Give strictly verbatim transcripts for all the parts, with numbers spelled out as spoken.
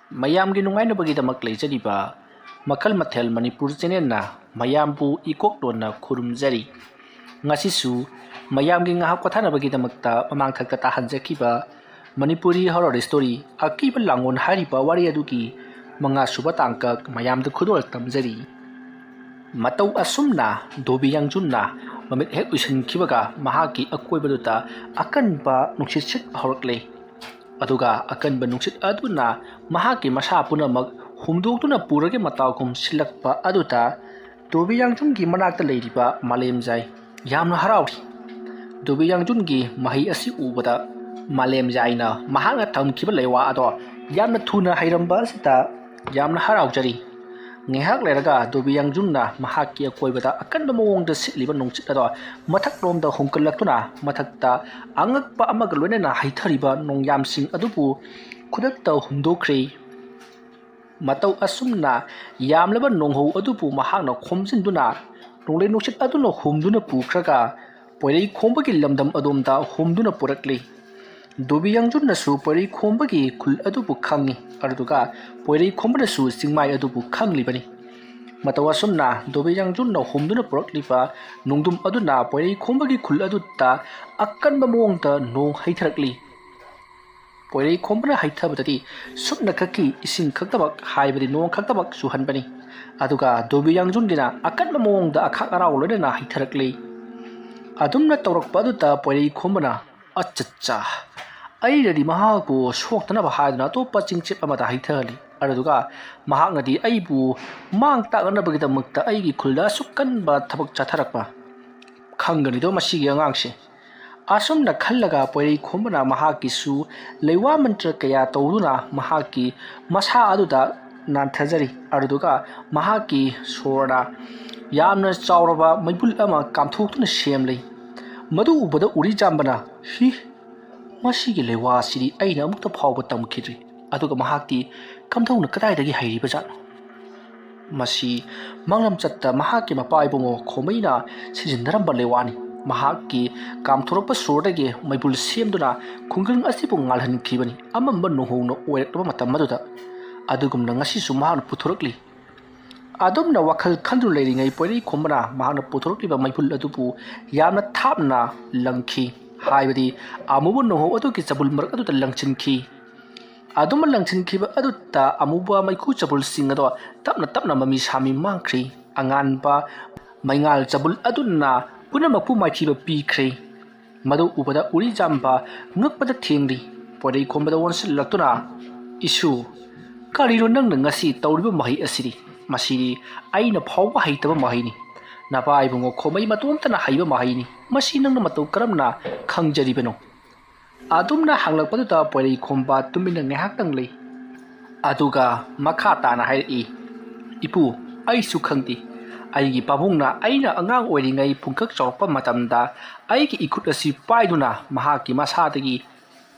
ꯃꯌꯥꯝꯒꯤ ꯅꯨꯡꯉꯥꯏꯅꯕꯒꯤꯗꯃꯛ ꯂꯩꯖꯔꯤꯕ ꯃꯈꯜ ꯃꯊꯦꯜ ꯃꯅꯤꯄꯨꯔ ꯆꯦꯅꯦꯜꯅ ꯃꯌꯥꯝꯕꯨ ꯏꯀꯣꯛ ꯂꯣꯟꯅ ꯈꯨꯔꯨꯝꯖꯔꯤ꯫ ꯉꯁꯤꯁꯨ ꯃꯌꯥꯝꯒꯤ ꯉꯥꯏꯍꯥꯛ ꯄꯣꯊꯥꯅꯕꯒꯤꯗꯃꯛꯇ ꯃꯃꯥꯡꯊꯛꯇ ꯇꯥꯍꯟꯖꯈꯤꯕ ꯃꯅꯤꯄꯨꯔꯤ ꯍꯣꯔꯔ ꯁ꯭ꯇꯣꯔꯤ ꯑꯀꯤꯕ ꯂꯥꯡꯑꯣꯟ ꯍꯥꯏꯔꯤꯕ ꯋꯥꯔꯤ ꯑꯗꯨꯒꯤ ꯃꯉꯥꯁꯨꯕ ꯇꯥꯡꯀꯛ ꯃꯌꯥꯝꯗ ꯈꯨꯗꯣꯜ ꯇꯝꯖꯔꯤ꯫ ꯃꯇꯧ ꯑꯁꯨꯝꯅ ꯗꯣꯕꯤ ꯌꯥꯡꯖꯨꯟꯅ ꯃꯃꯤꯠ ꯍꯦꯛ ꯎꯏꯁꯤꯟꯈꯤꯕꯒ ꯃꯍꯥꯛꯀꯤ ꯑꯀꯣꯏꯕꯗꯨꯗ ꯑꯀꯟꯕ ꯅꯨꯡꯁꯤꯠ ꯁꯤꯠꯄ ꯍꯧꯔꯛꯂꯦ꯫ ꯑꯗꯨꯒ ꯑꯀꯟꯕ ꯅꯨꯡꯁꯤꯠ ꯑꯗꯨꯅ ꯃꯍꯥꯛꯀꯤ ꯃꯁꯥ ꯄꯨꯝꯅꯃꯛ ꯍꯨꯝꯗꯣꯛꯇꯨꯅ ꯄꯨꯔꯒꯦ ꯃꯇꯥꯒꯨꯝ ꯁꯤꯜꯂꯛꯄ ꯑꯗꯨꯗ ꯗꯣꯕꯤ ꯌꯥꯡꯖꯨꯟꯒꯤ ꯃꯅꯥꯛꯇ ꯂꯩꯔꯤꯕ ꯃꯥꯂꯦꯝꯖꯥꯏ ꯌꯥꯝꯅ ꯍꯔꯥꯎꯔꯤ꯫ ꯗꯣꯕꯤ ꯌꯥꯡꯖꯨꯟꯒꯤ ꯃꯍꯩ ꯑꯁꯤ ꯎꯕꯗ ꯃꯥꯂꯦꯝꯖꯥꯏꯅ ꯃꯍꯥꯛꯅ ꯇꯝꯈꯤꯕ ꯂꯩꯋꯥ ꯑꯗꯣ ꯌꯥꯝꯅ ꯊꯨꯅ ꯍꯩꯔꯝꯕ ꯑꯁꯤꯗ ꯌꯥꯝꯅ ꯍꯔꯥꯎꯖꯔꯤ꯫ ꯉꯥꯏꯍꯥꯛ ꯂꯩꯔꯒ ꯗꯣꯕꯤ ꯌꯥꯡꯖꯨꯟꯅ ꯃꯍꯥꯛꯀꯤ ꯑꯀꯣꯏꯕꯗ ꯑꯀꯟꯕ ꯃꯑꯣꯡꯗ ꯁꯤꯠꯂꯤꯕ ꯅꯨꯡꯁꯤꯠ ꯑꯗꯣ ꯃꯊꯛꯂꯣꯝꯗ ꯍꯨꯝꯒꯠꯂꯛꯇꯨꯅ ꯃꯊꯛꯇ ꯑꯉꯛꯄ ꯑꯃꯒ ꯂꯣꯏꯅꯅ ꯍꯩꯊꯔꯤꯕ ꯅꯣꯡꯌꯥꯝꯁꯤꯡ ꯑꯗꯨꯕꯨ ꯈꯨꯗꯛꯇ ꯍꯨꯝꯗꯣꯛꯈ꯭ꯔꯦ꯫ ꯃꯇꯧ ꯑꯁꯨꯝꯅ ꯌꯥꯝꯂꯕ ꯅꯣꯡꯍꯧ ꯑꯗꯨꯕꯨ ꯃꯍꯥꯛꯅ ꯈꯣꯝꯖꯤꯟꯗꯨꯅ ꯅꯣꯡꯂꯩ ꯅꯨꯡꯁꯤꯠ ꯑꯗꯨꯅ ꯍꯨꯝꯗꯨꯅ ꯄꯨꯈ꯭ꯔꯒ ꯄꯣꯏꯔꯩ ꯈꯣꯝꯕꯒꯤ ꯂꯝꯗꯝ ꯑꯗꯣꯝꯗ ꯍꯨꯝꯗꯨꯅ ꯄꯨꯔꯛꯂꯤ꯫ ꯗꯣꯕꯤ ꯌꯥꯡꯖꯨꯟꯅꯁꯨ ꯄꯣꯏꯔꯩ ꯈꯣꯝꯕꯒꯤ ꯈꯨꯜ ꯑꯗꯨꯕꯨ ꯈꯪꯏ, ꯑꯗꯨꯒ ꯄꯣꯏꯔꯩ ꯈꯣꯝꯕꯅꯁꯨ ꯆꯤꯡꯃꯥꯏ ꯑꯗꯨꯕꯨ ꯈꯪꯂꯤꯕꯅꯤ꯫ ꯃꯇꯧ ꯑꯁꯨꯝꯅ ꯗꯣꯕꯤ ꯌꯥꯡꯖꯨꯟꯅ ꯍꯨꯝꯗꯨꯅ ꯄꯨꯔꯛꯂꯤꯕ ꯅꯣꯡꯗꯝ ꯑꯗꯨꯅ ꯄꯣꯏꯔꯩ ꯈꯣꯝꯕꯒꯤ ꯈꯨꯜ ꯑꯗꯨꯗ ꯑꯀꯟꯕ ꯃꯑꯣꯡꯗ ꯅꯣꯡ ꯍꯩꯊꯔꯛꯂꯤ꯫ ꯄꯣꯏꯔꯩ ꯈꯣꯝꯕꯅ ꯍꯩꯊꯕꯗꯗꯤ ꯁꯨꯞꯅ ꯈꯛꯀꯤ ꯏꯁꯤꯡ ꯈꯛꯇꯃꯛ, ꯍꯥꯏꯕꯗꯤ ꯅꯣꯡ ꯈꯛꯇꯃꯛ ꯆꯨꯍꯟꯕꯅꯤ꯫ ꯑꯗꯨꯒ ꯗꯣꯕꯤ ꯌꯥꯡꯖꯨꯟꯒꯤꯅ ꯑꯀꯟꯕ ꯃꯑꯣꯡꯗ ꯑꯈꯥꯛ ꯑꯔꯥꯎ ꯂꯣꯏꯅꯅ ꯍꯩꯊꯔꯛꯂꯤ꯫ ꯑꯗꯨꯝꯅ ꯇꯧꯔꯛꯄ ꯑꯗꯨꯗ ꯄꯣꯏꯔꯩ ꯈꯣꯝꯕꯅ, "ꯑꯆꯠꯆꯥ, ꯑꯩꯅꯗꯤ ꯃꯍꯥꯛꯄꯨ ꯁꯣꯛꯇꯅꯕ ꯍꯥꯏꯗꯨꯅ ꯑꯇꯣꯞꯄ ꯆꯤꯡꯆꯦꯞ ꯑꯃꯗ ꯍꯩꯊꯍꯜꯂꯤ꯫ ꯑꯗꯨꯗꯨꯒ ꯃꯍꯥꯛꯅꯗꯤ ꯑꯩꯕꯨ ꯃꯥꯡ ꯇꯥꯛꯅꯅꯕꯒꯤꯗꯃꯛꯇ ꯑꯩꯒꯤ ꯈꯨꯜꯗ ꯑꯁꯨꯛ ꯀꯟꯕ ꯊꯕꯛ ꯆꯠꯊꯔꯛꯄ꯫ ꯈꯪꯒꯅꯤꯗꯣ ꯃꯁꯤꯒꯤ ꯑꯉꯥꯡꯁꯦ"꯫ ꯑꯁꯨꯝꯅ ꯈꯜꯂꯒ ꯄꯣꯏꯔꯩ ꯈꯣꯝꯕꯅ ꯃꯍꯥꯛꯀꯤꯁꯨ ꯂꯩꯋꯥ ꯃꯟꯇ꯭ꯔ ꯀꯌꯥ ꯇꯧꯗꯨꯅ ꯃꯍꯥꯛꯀꯤ ꯃꯁꯥ ꯑꯗꯨꯗ ꯅꯥꯟꯊꯖꯔꯤ꯫ ꯑꯗꯨꯗꯨꯒ ꯃꯍꯥꯛꯀꯤ ꯁꯣꯔꯅ ꯌꯥꯝꯅ ꯆꯥꯎꯔꯕ ꯃꯩꯕꯨꯜ ꯑꯃ ꯀꯥꯝꯊꯣꯛꯇꯨꯅ ꯁꯦꯝꯂꯤ꯫ ꯃꯗꯨ ꯎꯕꯗ ꯎꯔꯤꯖꯥꯝꯕꯅ, "ꯍꯤ, ꯃꯁꯤꯒꯤ ꯂꯩꯋꯥ ꯑꯁꯤꯗꯤ ꯑꯩꯅ ꯑꯃꯨꯛꯇ ꯐꯥꯎꯕ ꯇꯝꯈꯤꯗ꯭ꯔꯤ꯫ ꯑꯗꯨꯒ ꯃꯍꯥꯛꯇꯤ ꯀꯝꯗꯧꯅ ꯀꯗꯥꯏꯗꯒꯤ ꯍꯩꯔꯤꯕꯖꯥꯠꯅꯣ?" ꯃꯁꯤ ꯃꯥꯡꯂꯝꯆꯠꯇ ꯃꯍꯥꯛꯀꯤ ꯃꯄꯥ ꯏꯕꯨꯡꯉꯣ ꯈꯣꯃꯩꯅ ꯁꯤꯖꯤꯟꯅꯔꯝꯕ ꯂꯩꯋꯥꯅꯤ꯫ ꯃꯍꯥꯛꯀꯤ ꯀꯥꯝꯊꯣꯔꯛꯄ ꯁꯣꯔꯗꯒꯤ ꯃꯩꯕꯨꯜ ꯁꯦꯝꯗꯨꯅ ꯈꯨꯡꯒꯪ ꯑꯁꯤꯕꯨ ꯉꯥꯜꯍꯟꯈꯤꯕꯅꯤ꯫ ꯑꯃꯝꯕ ꯅꯣꯡꯍꯧꯅ ꯑꯣꯏꯔꯛꯂꯕ ꯃꯇꯝ ꯑꯗꯨꯗ ꯑꯗꯨꯒꯨꯝꯅ ꯉꯁꯤꯁꯨ ꯃꯍꯥꯛꯅ ꯄꯨꯊꯣꯔꯛꯂꯤ꯫ ꯑꯗꯨꯝꯅ ꯋꯥꯈꯜ ꯈꯟꯗꯨꯅ ꯂꯩꯔꯤꯉꯩ ꯄꯣꯏꯔꯩꯈꯣꯝꯕꯅ ꯃꯍꯥꯛꯅ ꯄꯨꯊꯣꯔꯛꯂꯤꯕ ꯃꯩꯐꯨꯜ ꯑꯗꯨꯕꯨ ꯌꯥꯝꯅ ꯊꯥꯞꯅ ꯂꯪꯈꯤ꯫ ꯍꯥꯏꯕꯗꯤ ꯑꯃꯨꯕ ꯅꯣꯡꯍꯧ ꯑꯗꯨꯒꯤ ꯆꯕꯨꯜ ꯃꯔꯛ ꯑꯗꯨꯗ ꯂꯪꯁꯤꯟꯈꯤ꯫ ꯑꯗꯨꯝꯅ ꯂꯪꯁꯤꯟꯈꯤꯕ ꯑꯗꯨꯗ ꯑꯃꯨꯕ ꯃꯩꯈꯨ ꯆꯕꯨꯜꯁꯤꯡ ꯑꯗꯣ ꯇꯞꯅ ꯇꯞꯅ ꯃꯃꯤ ꯁꯥꯃꯤ ꯃꯥꯡꯈ꯭ꯔꯤ꯫ ꯑꯉꯥꯟꯕ ꯃꯩꯉꯥꯜ ꯆꯕꯨꯜ ꯑꯗꯨꯅ ꯄꯨꯝꯅꯃꯛꯄꯨ ꯃꯥꯏꯊꯤꯕ ꯄꯤꯈ꯭ꯔꯦ꯫ ꯃꯗꯨ ꯎꯕꯗ ꯎꯔꯤꯖꯥꯝꯕ ꯉꯛꯄꯗ ꯊꯦꯡꯂꯤ꯫ ꯄꯣꯏꯔꯩꯈꯣꯝꯕꯗ ꯑꯣꯟꯁꯤꯜꯂꯛꯇꯨꯅ, "ꯏꯁꯨ, ꯀꯔꯤꯅꯣ ꯅꯪꯅ ꯉꯁꯤ ꯇꯧꯔꯤꯕ ꯃꯍꯩ ꯑꯁꯤꯗꯤ? ꯃꯁꯤꯗꯤ ꯑꯩꯅ ꯐꯥꯎꯕ ꯍꯩꯇꯕ ꯃꯍꯩꯅꯤ꯫ ꯅꯄꯥ ꯏꯕꯨꯡꯉꯣ ꯈꯣꯃꯩ ꯃꯇꯣꯝꯇꯅ ꯍꯩꯕ ꯃꯍꯩꯅꯤ꯫ ꯃꯁꯤ ꯅꯪꯅ ꯃꯇꯧ ꯀꯔꯝꯅ ꯈꯪꯖꯔꯤꯕꯅꯣ?" ꯑꯗꯨꯝꯅ ꯍꯪꯂꯛꯄꯗꯨꯗ ꯄꯣꯏꯔꯩꯈꯣꯝꯕ ꯇꯨꯃꯤꯟꯅ ꯉꯥꯏꯍꯥꯛꯇꯪ ꯂꯩ꯫ ꯑꯗꯨꯒ ꯃꯈꯥ ꯇꯥꯅ ꯍꯥꯏꯔꯛꯏ, "ꯏꯄꯨ, ꯑꯩꯁꯨ ꯈꯪꯗꯦ꯫ ꯑꯩꯒꯤ ꯄꯥꯕꯨꯡꯅ ꯑꯩꯅ ꯑꯉꯥꯡ ꯑꯣꯏꯔꯤꯉꯩ ꯄꯨꯡꯀꯛ ꯆꯥꯎꯔꯛꯄ ꯃꯇꯝꯗ ꯑꯩꯒꯤ ꯏꯈꯨꯠ ꯑꯁꯤ ꯄꯥꯏꯗꯨꯅ ꯃꯍꯥꯛꯀꯤ ꯃꯁꯥꯗꯒꯤ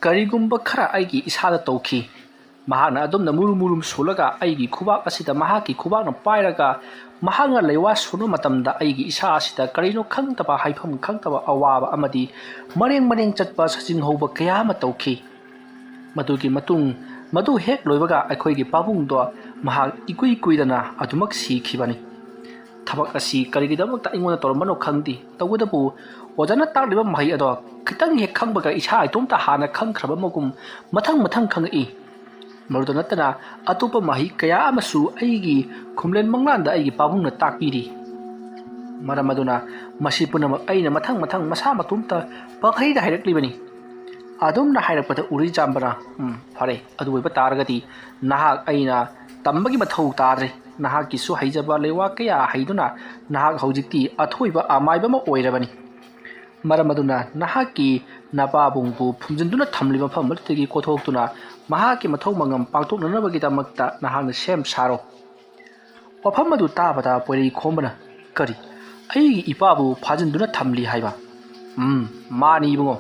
ꯀꯔꯤꯒꯨꯝꯕ ꯈꯔ ꯑꯩꯒꯤ ꯏꯁꯥꯗ ꯇꯧꯈꯤ꯫ ꯃꯍꯥꯛꯅ ꯑꯗꯨꯝꯅ ꯃꯨꯔꯨꯝ ꯃꯨꯔꯨꯝ ꯁꯣꯜꯂꯒ ꯑꯩꯒꯤ ꯈꯨꯕꯥꯛ ꯑꯁꯤꯗ ꯃꯍꯥꯛꯀꯤ ꯈꯨꯕꯥꯛꯅ ꯄꯥꯏꯔꯒ ꯃꯍꯥꯛꯅ ꯂꯩꯋꯥ ꯁꯣꯟꯕ ꯃꯇꯝꯗ ꯑꯩꯒꯤ ꯏꯁꯥ ꯑꯁꯤꯗ ꯀꯔꯤꯅꯣ ꯈꯪꯗꯕ, ꯍꯥꯏꯐꯝ ꯈꯪꯗꯕ ꯑꯋꯥꯕ ꯑꯃꯗꯤ ꯃꯔꯦꯡ ꯃꯔꯦꯡ ꯆꯠꯄ ꯁꯖꯤꯡ ꯍꯧꯕ ꯀꯌꯥ ꯑꯃ ꯇꯧꯈꯤ꯫ ꯃꯗꯨꯒꯤ ꯃꯇꯨꯡ, ꯃꯗꯨ ꯍꯦꯛ ꯂꯣꯏꯕꯒ ꯑꯩꯈꯣꯏꯒꯤ ꯄꯥꯕꯨꯡꯗꯣ ꯃꯍꯥꯛ ꯏꯀꯨꯏ ꯀꯨꯏꯗꯅ ꯑꯗꯨꯃꯛ ꯁꯤꯈꯤꯕꯅꯤ꯫ ꯊꯕꯛ ꯑꯁꯤ ꯀꯔꯤꯒꯤꯗꯃꯛꯇ ꯑꯩꯉꯣꯟꯗ ꯇꯧꯔꯝꯕꯅꯣ ꯈꯪꯗꯦ, ꯇꯧꯕꯇꯕꯨ ꯑꯣꯖꯥꯅ ꯇꯥꯛꯂꯤꯕ ꯃꯍꯩ ꯑꯗꯣ ꯈꯤꯇꯪ ꯍꯦꯛ ꯈꯪꯕꯒ ꯏꯁꯥ ꯏꯇꯣꯝꯇ ꯍꯥꯟꯅ ꯈꯪꯈ꯭ꯔꯕ ꯑꯃꯒꯨꯝ ꯃꯊꯪ ꯃꯊꯪ ꯈꯪꯉꯛꯏ꯫ ꯃꯗꯨꯗ ꯅꯠꯇꯅ ꯑꯇꯣꯞꯄ ꯃꯍꯩ ꯀꯌꯥ ꯑꯃꯁꯨ ꯑꯩꯒꯤ ꯈꯨꯝꯂꯦꯟ ꯃꯪꯂꯥꯟꯗ ꯑꯩꯒꯤ ꯄꯥꯕꯨꯡꯅ ꯇꯥꯛꯄꯤꯔꯤ꯫ ꯃꯔꯝ ꯑꯗꯨꯅ ꯃꯁꯤ ꯄꯨꯝꯅꯃꯛ ꯑꯩꯅ ꯃꯊꯪ ꯃꯊꯪ ꯃꯁꯥ ꯃꯇꯣꯝꯇ ꯄꯪꯍꯩꯗ ꯍꯩꯔꯛꯂꯤꯕꯅꯤ꯫" ꯑꯗꯨꯝꯅ ꯍꯥꯏꯔꯛꯄꯗ ꯎꯔꯤꯖꯥꯝꯕꯅ, "ꯎꯝ, ꯐꯔꯦ, ꯑꯗꯨ ꯑꯣꯏꯕ ꯇꯥꯔꯒꯗꯤ ꯅꯍꯥꯛ ꯑꯩꯅ ꯇꯝꯕꯒꯤ ꯃꯊꯧ ꯇꯥꯗ꯭ꯔꯦ꯫ ꯅꯍꯥꯛꯀꯤꯁꯨ ꯍꯩꯖꯕ ꯂꯩꯋꯥ ꯀꯌꯥ ꯍꯩꯗꯨꯅ ꯅꯍꯥꯛ ꯍꯧꯖꯤꯛꯇꯤ ꯑꯊꯣꯏꯕ ꯑꯃꯥꯏꯕ ꯑꯃ ꯑꯣꯏꯔꯕꯅꯤ꯫ ꯃꯔꯝ ꯑꯗꯨꯅ ꯅꯍꯥꯛꯀꯤ ꯅꯄꯥꯕꯨꯡꯕꯨ ꯐꯨꯝꯖꯤꯟꯗꯨꯅ ꯊꯝꯂꯤꯕ ꯃꯐꯝ ꯑꯗꯨꯗꯒꯤ ꯀꯣꯊꯣꯛꯇꯨꯅ ꯃꯍꯥꯛꯀꯤ ꯃꯊꯧ ꯃꯉꯝ ꯄꯥꯡꯊꯣꯛꯅꯅꯕꯒꯤꯗꯃꯛꯇ ꯅꯍꯥꯛꯅ ꯁꯦꯝ ꯁꯥꯔꯣ꯫" ꯋꯥꯐꯝ ꯑꯗꯨ ꯇꯥꯕꯗ ꯄꯣꯏꯔꯩꯈꯣꯝꯕꯅ, "ꯀꯔꯤ? ꯑꯩꯒꯤ ꯏꯄꯥꯕꯨ ꯐꯥꯖꯤꯟꯗꯨꯅ ꯊꯝꯂꯤ ꯍꯥꯏꯕ?" "ꯎꯝ, ꯃꯥꯅꯤ ꯏꯕꯨꯡꯉꯣ꯫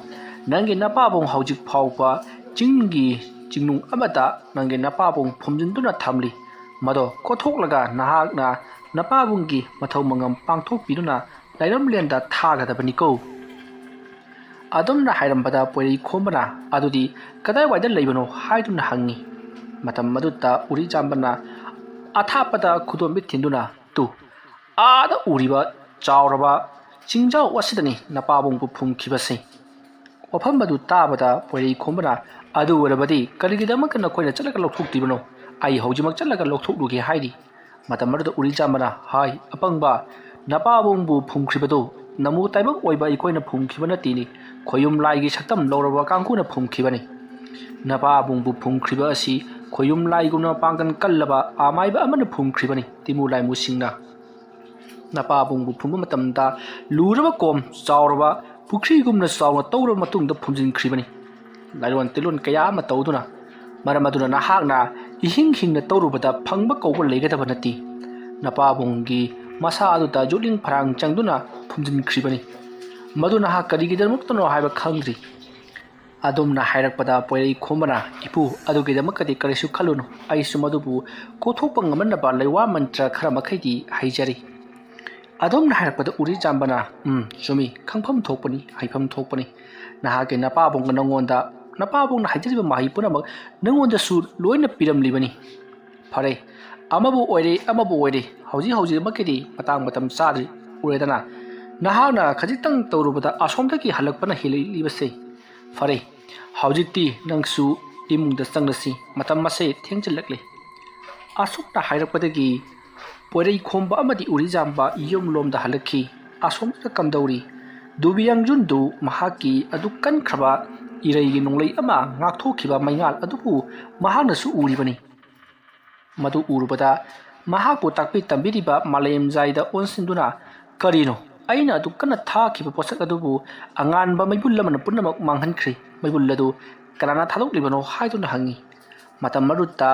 ꯅꯪꯒꯤ ꯅꯄꯥꯕꯨꯡ ꯍꯧꯖꯤꯛ ꯐꯥꯎꯕ ꯆꯤꯡꯒꯤ ꯆꯤꯡꯅꯨꯡ ꯑꯃꯗ ꯅꯪꯒꯤ ꯅꯄꯥꯕꯨꯡ ꯐꯨꯝꯖꯤꯟꯗꯨꯅ ꯊꯝꯂꯤ꯫ ꯃꯗꯣ ꯀꯣꯊꯣꯛꯂꯒ ꯅꯍꯥꯛꯅ ꯅꯄꯥꯕꯨꯡꯒꯤ ꯃꯊꯧ ꯃꯉꯝ ꯄꯥꯡꯊꯣꯛꯄꯤꯗꯨꯅ ꯂꯥꯏꯔꯝꯂꯦꯟꯗ ꯊꯥꯒꯗꯕꯅꯤꯀꯣ꯫" ꯑꯗꯨꯝꯅ ꯍꯥꯏꯔꯝꯕꯗ ꯄꯣꯏꯔꯩꯈꯣꯝꯕꯅ, "ꯑꯗꯨꯗꯤ ꯀꯗꯥꯏꯋꯥꯏꯗ ꯂꯩꯕꯅꯣ?" ꯍꯥꯏꯗꯨꯅ ꯍꯪꯉꯤ꯫ ꯃꯇꯝ ꯑꯗꯨꯗ ꯎꯔꯤꯆꯥꯝꯕꯅ ꯑꯊꯥꯞꯄꯗ ꯈꯨꯗꯣꯝꯕꯤ ꯊꯤꯟꯗꯨꯅ, "ꯇꯨ, ꯑꯥꯗ ꯎꯔꯤꯕ ꯆꯥꯎꯔꯕ ꯆꯤꯡꯖꯥꯎ ꯑꯁꯤꯗꯅꯤ ꯅꯄꯥꯕꯨꯡꯕꯨ ꯐꯨꯝꯈꯤꯕꯁꯦ"꯫ ꯋꯥꯐꯝ ꯑꯗꯨ ꯇꯥꯕꯗ ꯄꯣꯏꯔꯩꯈꯣꯝꯕꯅ, "ꯑꯗꯨ ꯑꯣꯏꯔꯕꯗꯤ ꯀꯔꯤꯒꯤꯗꯃꯛꯇ ꯅꯈꯣꯏꯅ ꯆꯠꯂꯒ ꯂꯧꯊꯣꯛꯇ꯭ꯔꯤꯕꯅꯣ? ꯑꯩ ꯍꯧꯖꯤꯛꯃꯛ ꯆꯠꯂꯒ ꯂꯧꯊꯣꯛꯂꯨꯒꯦ" ꯍꯥꯏꯔꯤ꯫ ꯃꯇꯝ ꯑꯗꯨꯗ ꯎꯔꯤꯆꯥꯝꯕꯅ ꯍꯥꯏ, "ꯑꯄꯪꯕ, ꯅꯄꯥꯕꯨꯡꯕꯨ ꯐꯨꯝꯈ꯭ꯔꯤꯕꯗꯨ ꯅꯃꯨ ꯇꯥꯏꯕꯪ ꯑꯣꯏꯕ ꯑꯩꯈꯣꯏꯅ ꯐꯨꯝꯈꯤꯕ ꯅꯠꯇꯦꯅꯦ, ꯈꯣꯌꯨꯝ ꯂꯥꯏꯒꯤ ꯁꯛꯇꯝ ꯂꯧꯔꯕ ꯀꯥꯡꯕꯨꯅ ꯐꯨꯝꯈꯤꯕꯅꯤ꯫ ꯅꯄꯥꯕꯨꯡꯕꯨ ꯐꯨꯝꯈ꯭ꯔꯤꯕ ꯑꯁꯤ ꯈꯣꯌꯨꯝ ꯂꯥꯏꯒꯨꯝꯅ ꯃꯄꯥꯡꯒꯜ ꯀꯜꯂꯕ ꯑꯃꯥꯏꯕ ꯑꯃꯅ ꯐꯨꯝꯈ꯭ꯔꯤꯕꯅꯤ, ꯇꯤꯃꯨ ꯂꯥꯏꯃꯨꯁꯤꯡꯅ꯫ ꯅꯄꯥꯕꯨꯡꯕꯨ ꯐꯨꯝꯕ ꯃꯇꯝꯗ ꯂꯨꯔꯕ ꯀꯣꯝ, ꯆꯥꯎꯔꯕ ꯄꯨꯈ꯭ꯔꯤꯒꯨꯝꯅ ꯆꯥꯎꯅ ꯇꯧꯔꯕ ꯃꯇꯨꯡꯗ ꯐꯨꯝꯖꯤꯟꯈ꯭ꯔꯤꯕꯅꯤ꯫ ꯂꯥꯏꯔꯣꯟ ꯇꯤꯜꯂꯣꯟ ꯀꯌꯥ ꯑꯃ ꯇꯧꯗꯨꯅ, ꯃꯔꯝ ꯑꯗꯨꯅ ꯅꯍꯥꯛꯅ ꯏꯍꯤꯡ ꯍꯤꯡꯅ ꯇꯧꯔꯨꯕꯗ ꯐꯪꯕ ꯀꯧꯕ ꯂꯩꯒꯗꯕ ꯅꯠꯇꯦ꯫ ꯅꯄꯥꯕꯨꯡꯒꯤ ꯃꯁꯥ ꯑꯗꯨꯗ ꯌꯣꯠꯂꯤꯡ ꯐꯔꯥꯡ ꯆꯪꯗꯨꯅ ꯐꯨꯝꯖꯤꯟꯈ꯭ꯔꯤꯕꯅꯤ꯫ ꯃꯗꯨ ꯅꯍꯥꯛ ꯀꯔꯤꯒꯤꯗꯃꯛꯇꯅꯣ ꯍꯥꯏꯕ ꯈꯪꯗ꯭ꯔꯤ"꯫ ꯑꯗꯨꯝꯅ ꯍꯥꯏꯔꯛꯄꯗ ꯄꯣꯏꯔꯩꯈꯣꯝꯕꯅ, "ꯏꯄꯨ, ꯑꯗꯨꯒꯤꯗꯃꯛꯇꯗꯤ ꯀꯔꯤꯁꯨ ꯈꯜꯂꯨꯅꯨ, ꯑꯩꯁꯨ ꯃꯗꯨꯕꯨ ꯀꯣꯛꯊꯣꯛꯄ ꯉꯝꯍꯟꯅꯕ ꯂꯩꯋꯥ ꯃꯟꯇ꯭ꯔ ꯈꯔ ꯃꯈꯩꯗꯤ ꯍꯩꯖꯔꯤ"꯫ ꯑꯗꯨꯝꯅ ꯍꯥꯏꯔꯛꯄꯗ ꯎꯔꯤꯆꯥꯝꯕꯅ, "ꯎꯝ, ꯆꯨꯝꯃꯤ, ꯈꯪꯐꯝ ꯊꯣꯛꯄꯅꯤ, ꯍꯩꯐꯝ ꯊꯣꯛꯄꯅꯤ꯫ ꯅꯍꯥꯛꯀꯤ ꯅꯄꯥꯕꯨꯡꯅ ꯅꯉꯣꯟꯗ, ꯅꯄꯥꯕꯨꯡꯅ ꯍꯥꯏꯖꯔꯤꯕ ꯃꯍꯩ ꯄꯨꯝꯅꯃꯛ ꯅꯉꯣꯟꯗꯁꯨ ꯂꯣꯏꯅ ꯄꯤꯔꯝꯂꯤꯕꯅꯤ꯫ ꯐꯔꯦ, ꯑꯃꯕꯨ ꯑꯣꯏꯔꯦ, ꯑꯃꯕꯨ ꯑꯣꯏꯔꯦ, ꯍꯧꯖꯤꯛ ꯍꯧꯖꯤꯛꯃꯛꯀꯤꯗꯤ ꯃꯇꯥꯡ ꯃꯇꯝ ꯆꯥꯗ꯭ꯔꯤ, ꯎꯔꯦꯗꯅ꯫ ꯅꯍꯥꯛꯅ ꯈꯖꯤꯛꯇꯪ ꯇꯧꯔꯨꯕꯗ ꯑꯁꯣꯝꯗꯒꯤ ꯍꯜꯂꯛꯄꯅ ꯍꯦꯜꯂꯛꯂꯤꯕꯁꯦ꯫ ꯐꯔꯦ, ꯍꯧꯖꯤꯛꯇꯤ ꯅꯪꯁꯨ ꯏꯃꯨꯡꯗ ꯆꯪꯂꯁꯤ, ꯃꯇꯝ ꯑꯁꯦ ꯊꯦꯡꯖꯤꯜꯂꯛꯂꯦ"꯫ ꯑꯁꯨꯝꯅ ꯍꯥꯏꯔꯛꯄꯗꯒꯤ ꯄꯣꯏꯔꯩꯈꯣꯝꯕ ꯑꯃꯗꯤ ꯎꯔꯤꯆꯥꯝꯕ ꯌꯨꯝꯂꯣꯝꯗ ꯍꯜꯂꯛꯈꯤ꯫ ꯑꯁꯣꯝꯗ ꯀꯝꯗꯧꯔꯤ? ꯗꯣꯕꯤꯌꯥꯡꯖꯨꯟꯗꯨ ꯃꯍꯥꯛꯀꯤ ꯑꯗꯨꯛ ꯀꯟꯈ꯭ꯔꯕ ꯏꯔꯩꯒꯤ ꯅꯣꯡꯂꯩ ꯑꯃ ꯉꯥꯛꯊꯣꯛꯈꯤꯕ ꯃꯩꯉꯥꯜ ꯑꯗꯨꯕꯨ ꯃꯍꯥꯛꯅꯁꯨ ꯎꯔꯤꯕꯅꯤ꯫ ꯃꯗꯨ ꯎꯔꯨꯕꯗ ꯃꯍꯥꯛꯄꯨ ꯇꯥꯛꯄꯤ ꯇꯝꯕꯤꯔꯤꯕ ꯃꯥꯂꯦꯝꯖꯥꯏꯗ ꯑꯣꯟꯁꯤꯟꯗꯨꯅ, "ꯀꯔꯤꯅꯣ? ꯑꯩꯅ ꯑꯗꯨꯛ ꯀꯟꯅ ꯊꯥꯈꯤꯕ ꯄꯣꯠꯁꯛ ꯑꯗꯨꯕꯨ ꯑꯉꯥꯟꯕ ꯃꯩꯕꯨꯜ ꯑꯃꯅ ꯄꯨꯝꯅꯃꯛ ꯃꯥꯡꯍꯟꯈ꯭ꯔꯦ꯫ ꯃꯩꯕꯨꯜ ꯑꯗꯨ ꯀꯅꯥꯅ ꯊꯥꯗꯣꯛꯂꯤꯕꯅꯣ?" ꯍꯥꯏꯗꯨꯅ ꯍꯪꯉꯤ꯫ ꯃꯇꯝ ꯑꯗꯨꯗ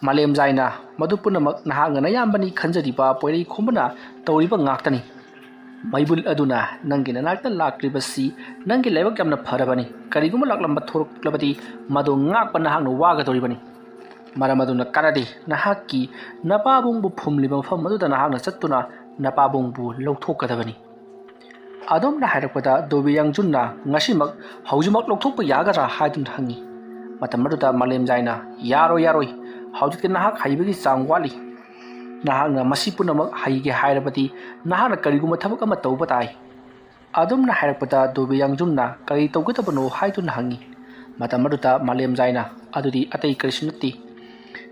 ꯃꯥꯂꯦꯝꯖꯥꯏꯅ, "ꯃꯗꯨ ꯄꯨꯝꯅꯃꯛ ꯅꯍꯥꯛꯅ ꯅꯌꯥꯝꯕꯅꯤ ꯈꯟꯖꯔꯤꯕ ꯄꯣꯏꯔꯩꯈꯣꯝꯕꯅ ꯇꯧꯔꯤꯕ ꯉꯥꯛꯇꯅꯤ꯫ ꯃꯩꯕꯨꯜ ꯑꯗꯨꯅ ꯅꯪꯒꯤ ꯅꯅꯥꯛꯇ ꯂꯥꯛꯂꯤꯕꯁꯤ ꯅꯪꯒꯤ ꯂꯥꯏꯕꯛ ꯌꯥꯝꯅ ꯐꯔꯕꯅꯤ꯫ ꯀꯔꯤꯒꯨꯝꯕ ꯂꯥꯛꯂꯝꯕ ꯊꯣꯔꯛꯂꯕꯗꯤ ꯃꯗꯨ ꯉꯥꯛꯄ ꯅꯍꯥꯛꯅ ꯋꯥꯒꯗꯧꯔꯤꯕꯅꯤ꯫ ꯃꯔꯝ ꯑꯗꯨꯅ ꯀꯥꯟꯅꯗꯦ, ꯅꯍꯥꯛꯀꯤ ꯅꯄꯥꯕꯨꯡꯕꯨ ꯐꯨꯝꯂꯤꯕ ꯃꯐꯝ ꯑꯗꯨꯗ ꯅꯍꯥꯛꯅ ꯆꯠꯇꯨꯅ ꯅꯄꯥꯕꯨꯡꯕꯨ ꯂꯧꯊꯣꯛꯀꯗꯕꯅꯤ"꯫ ꯑꯗꯨꯝꯅ ꯍꯥꯏꯔꯛꯄꯗ ꯗꯣꯕꯤꯌꯥꯡꯖꯨꯟꯅ, "ꯉꯁꯤꯃꯛ, ꯍꯧꯖꯤꯛꯃꯛ ꯂꯧꯊꯣꯛꯄ ꯌꯥꯒꯗ꯭ꯔꯥ?" ꯍꯥꯏꯗꯨꯅ ꯍꯪꯉꯤ꯫ ꯃꯇꯝ ꯑꯗꯨꯗ ꯃꯥꯂꯦꯝꯖꯥꯏꯅ, "ꯌꯥꯔꯣꯏ, ꯌꯥꯔꯣꯏ, ꯍꯧꯖꯤꯛꯇꯤ ꯅꯍꯥꯛ ꯍꯩꯕꯒꯤ ꯆꯥꯡ ꯋꯥꯠꯂꯤ꯫ ꯅꯍꯥꯛꯅ ꯃꯁꯤ ꯄꯨꯝꯅꯃꯛ ꯍꯩꯒꯦ ꯍꯥꯏꯔꯕꯗꯤ ꯅꯍꯥꯛꯅ ꯀꯔꯤꯒꯨꯝꯕ ꯊꯕꯛ ꯑꯃ ꯇꯧꯕ ꯇꯥꯏ꯫ ꯑꯗꯨꯝꯅ ꯍꯥꯏꯔꯛꯄꯗ ꯗꯣꯕꯤ ꯌꯥꯡꯖꯨꯟꯅ ꯀꯔꯤ ꯇꯧꯒꯗꯕꯅꯣ ꯍꯥꯏꯗꯨꯅ ꯍꯪꯉꯤ꯫ ꯃꯇꯝ ꯑꯗꯨꯗ ꯃꯥꯂꯦꯝꯖꯥꯏꯅ, "ꯑꯗꯨꯗꯤ ꯑꯇꯩ ꯀꯔꯤꯁꯨ ꯅꯠꯇꯦ꯫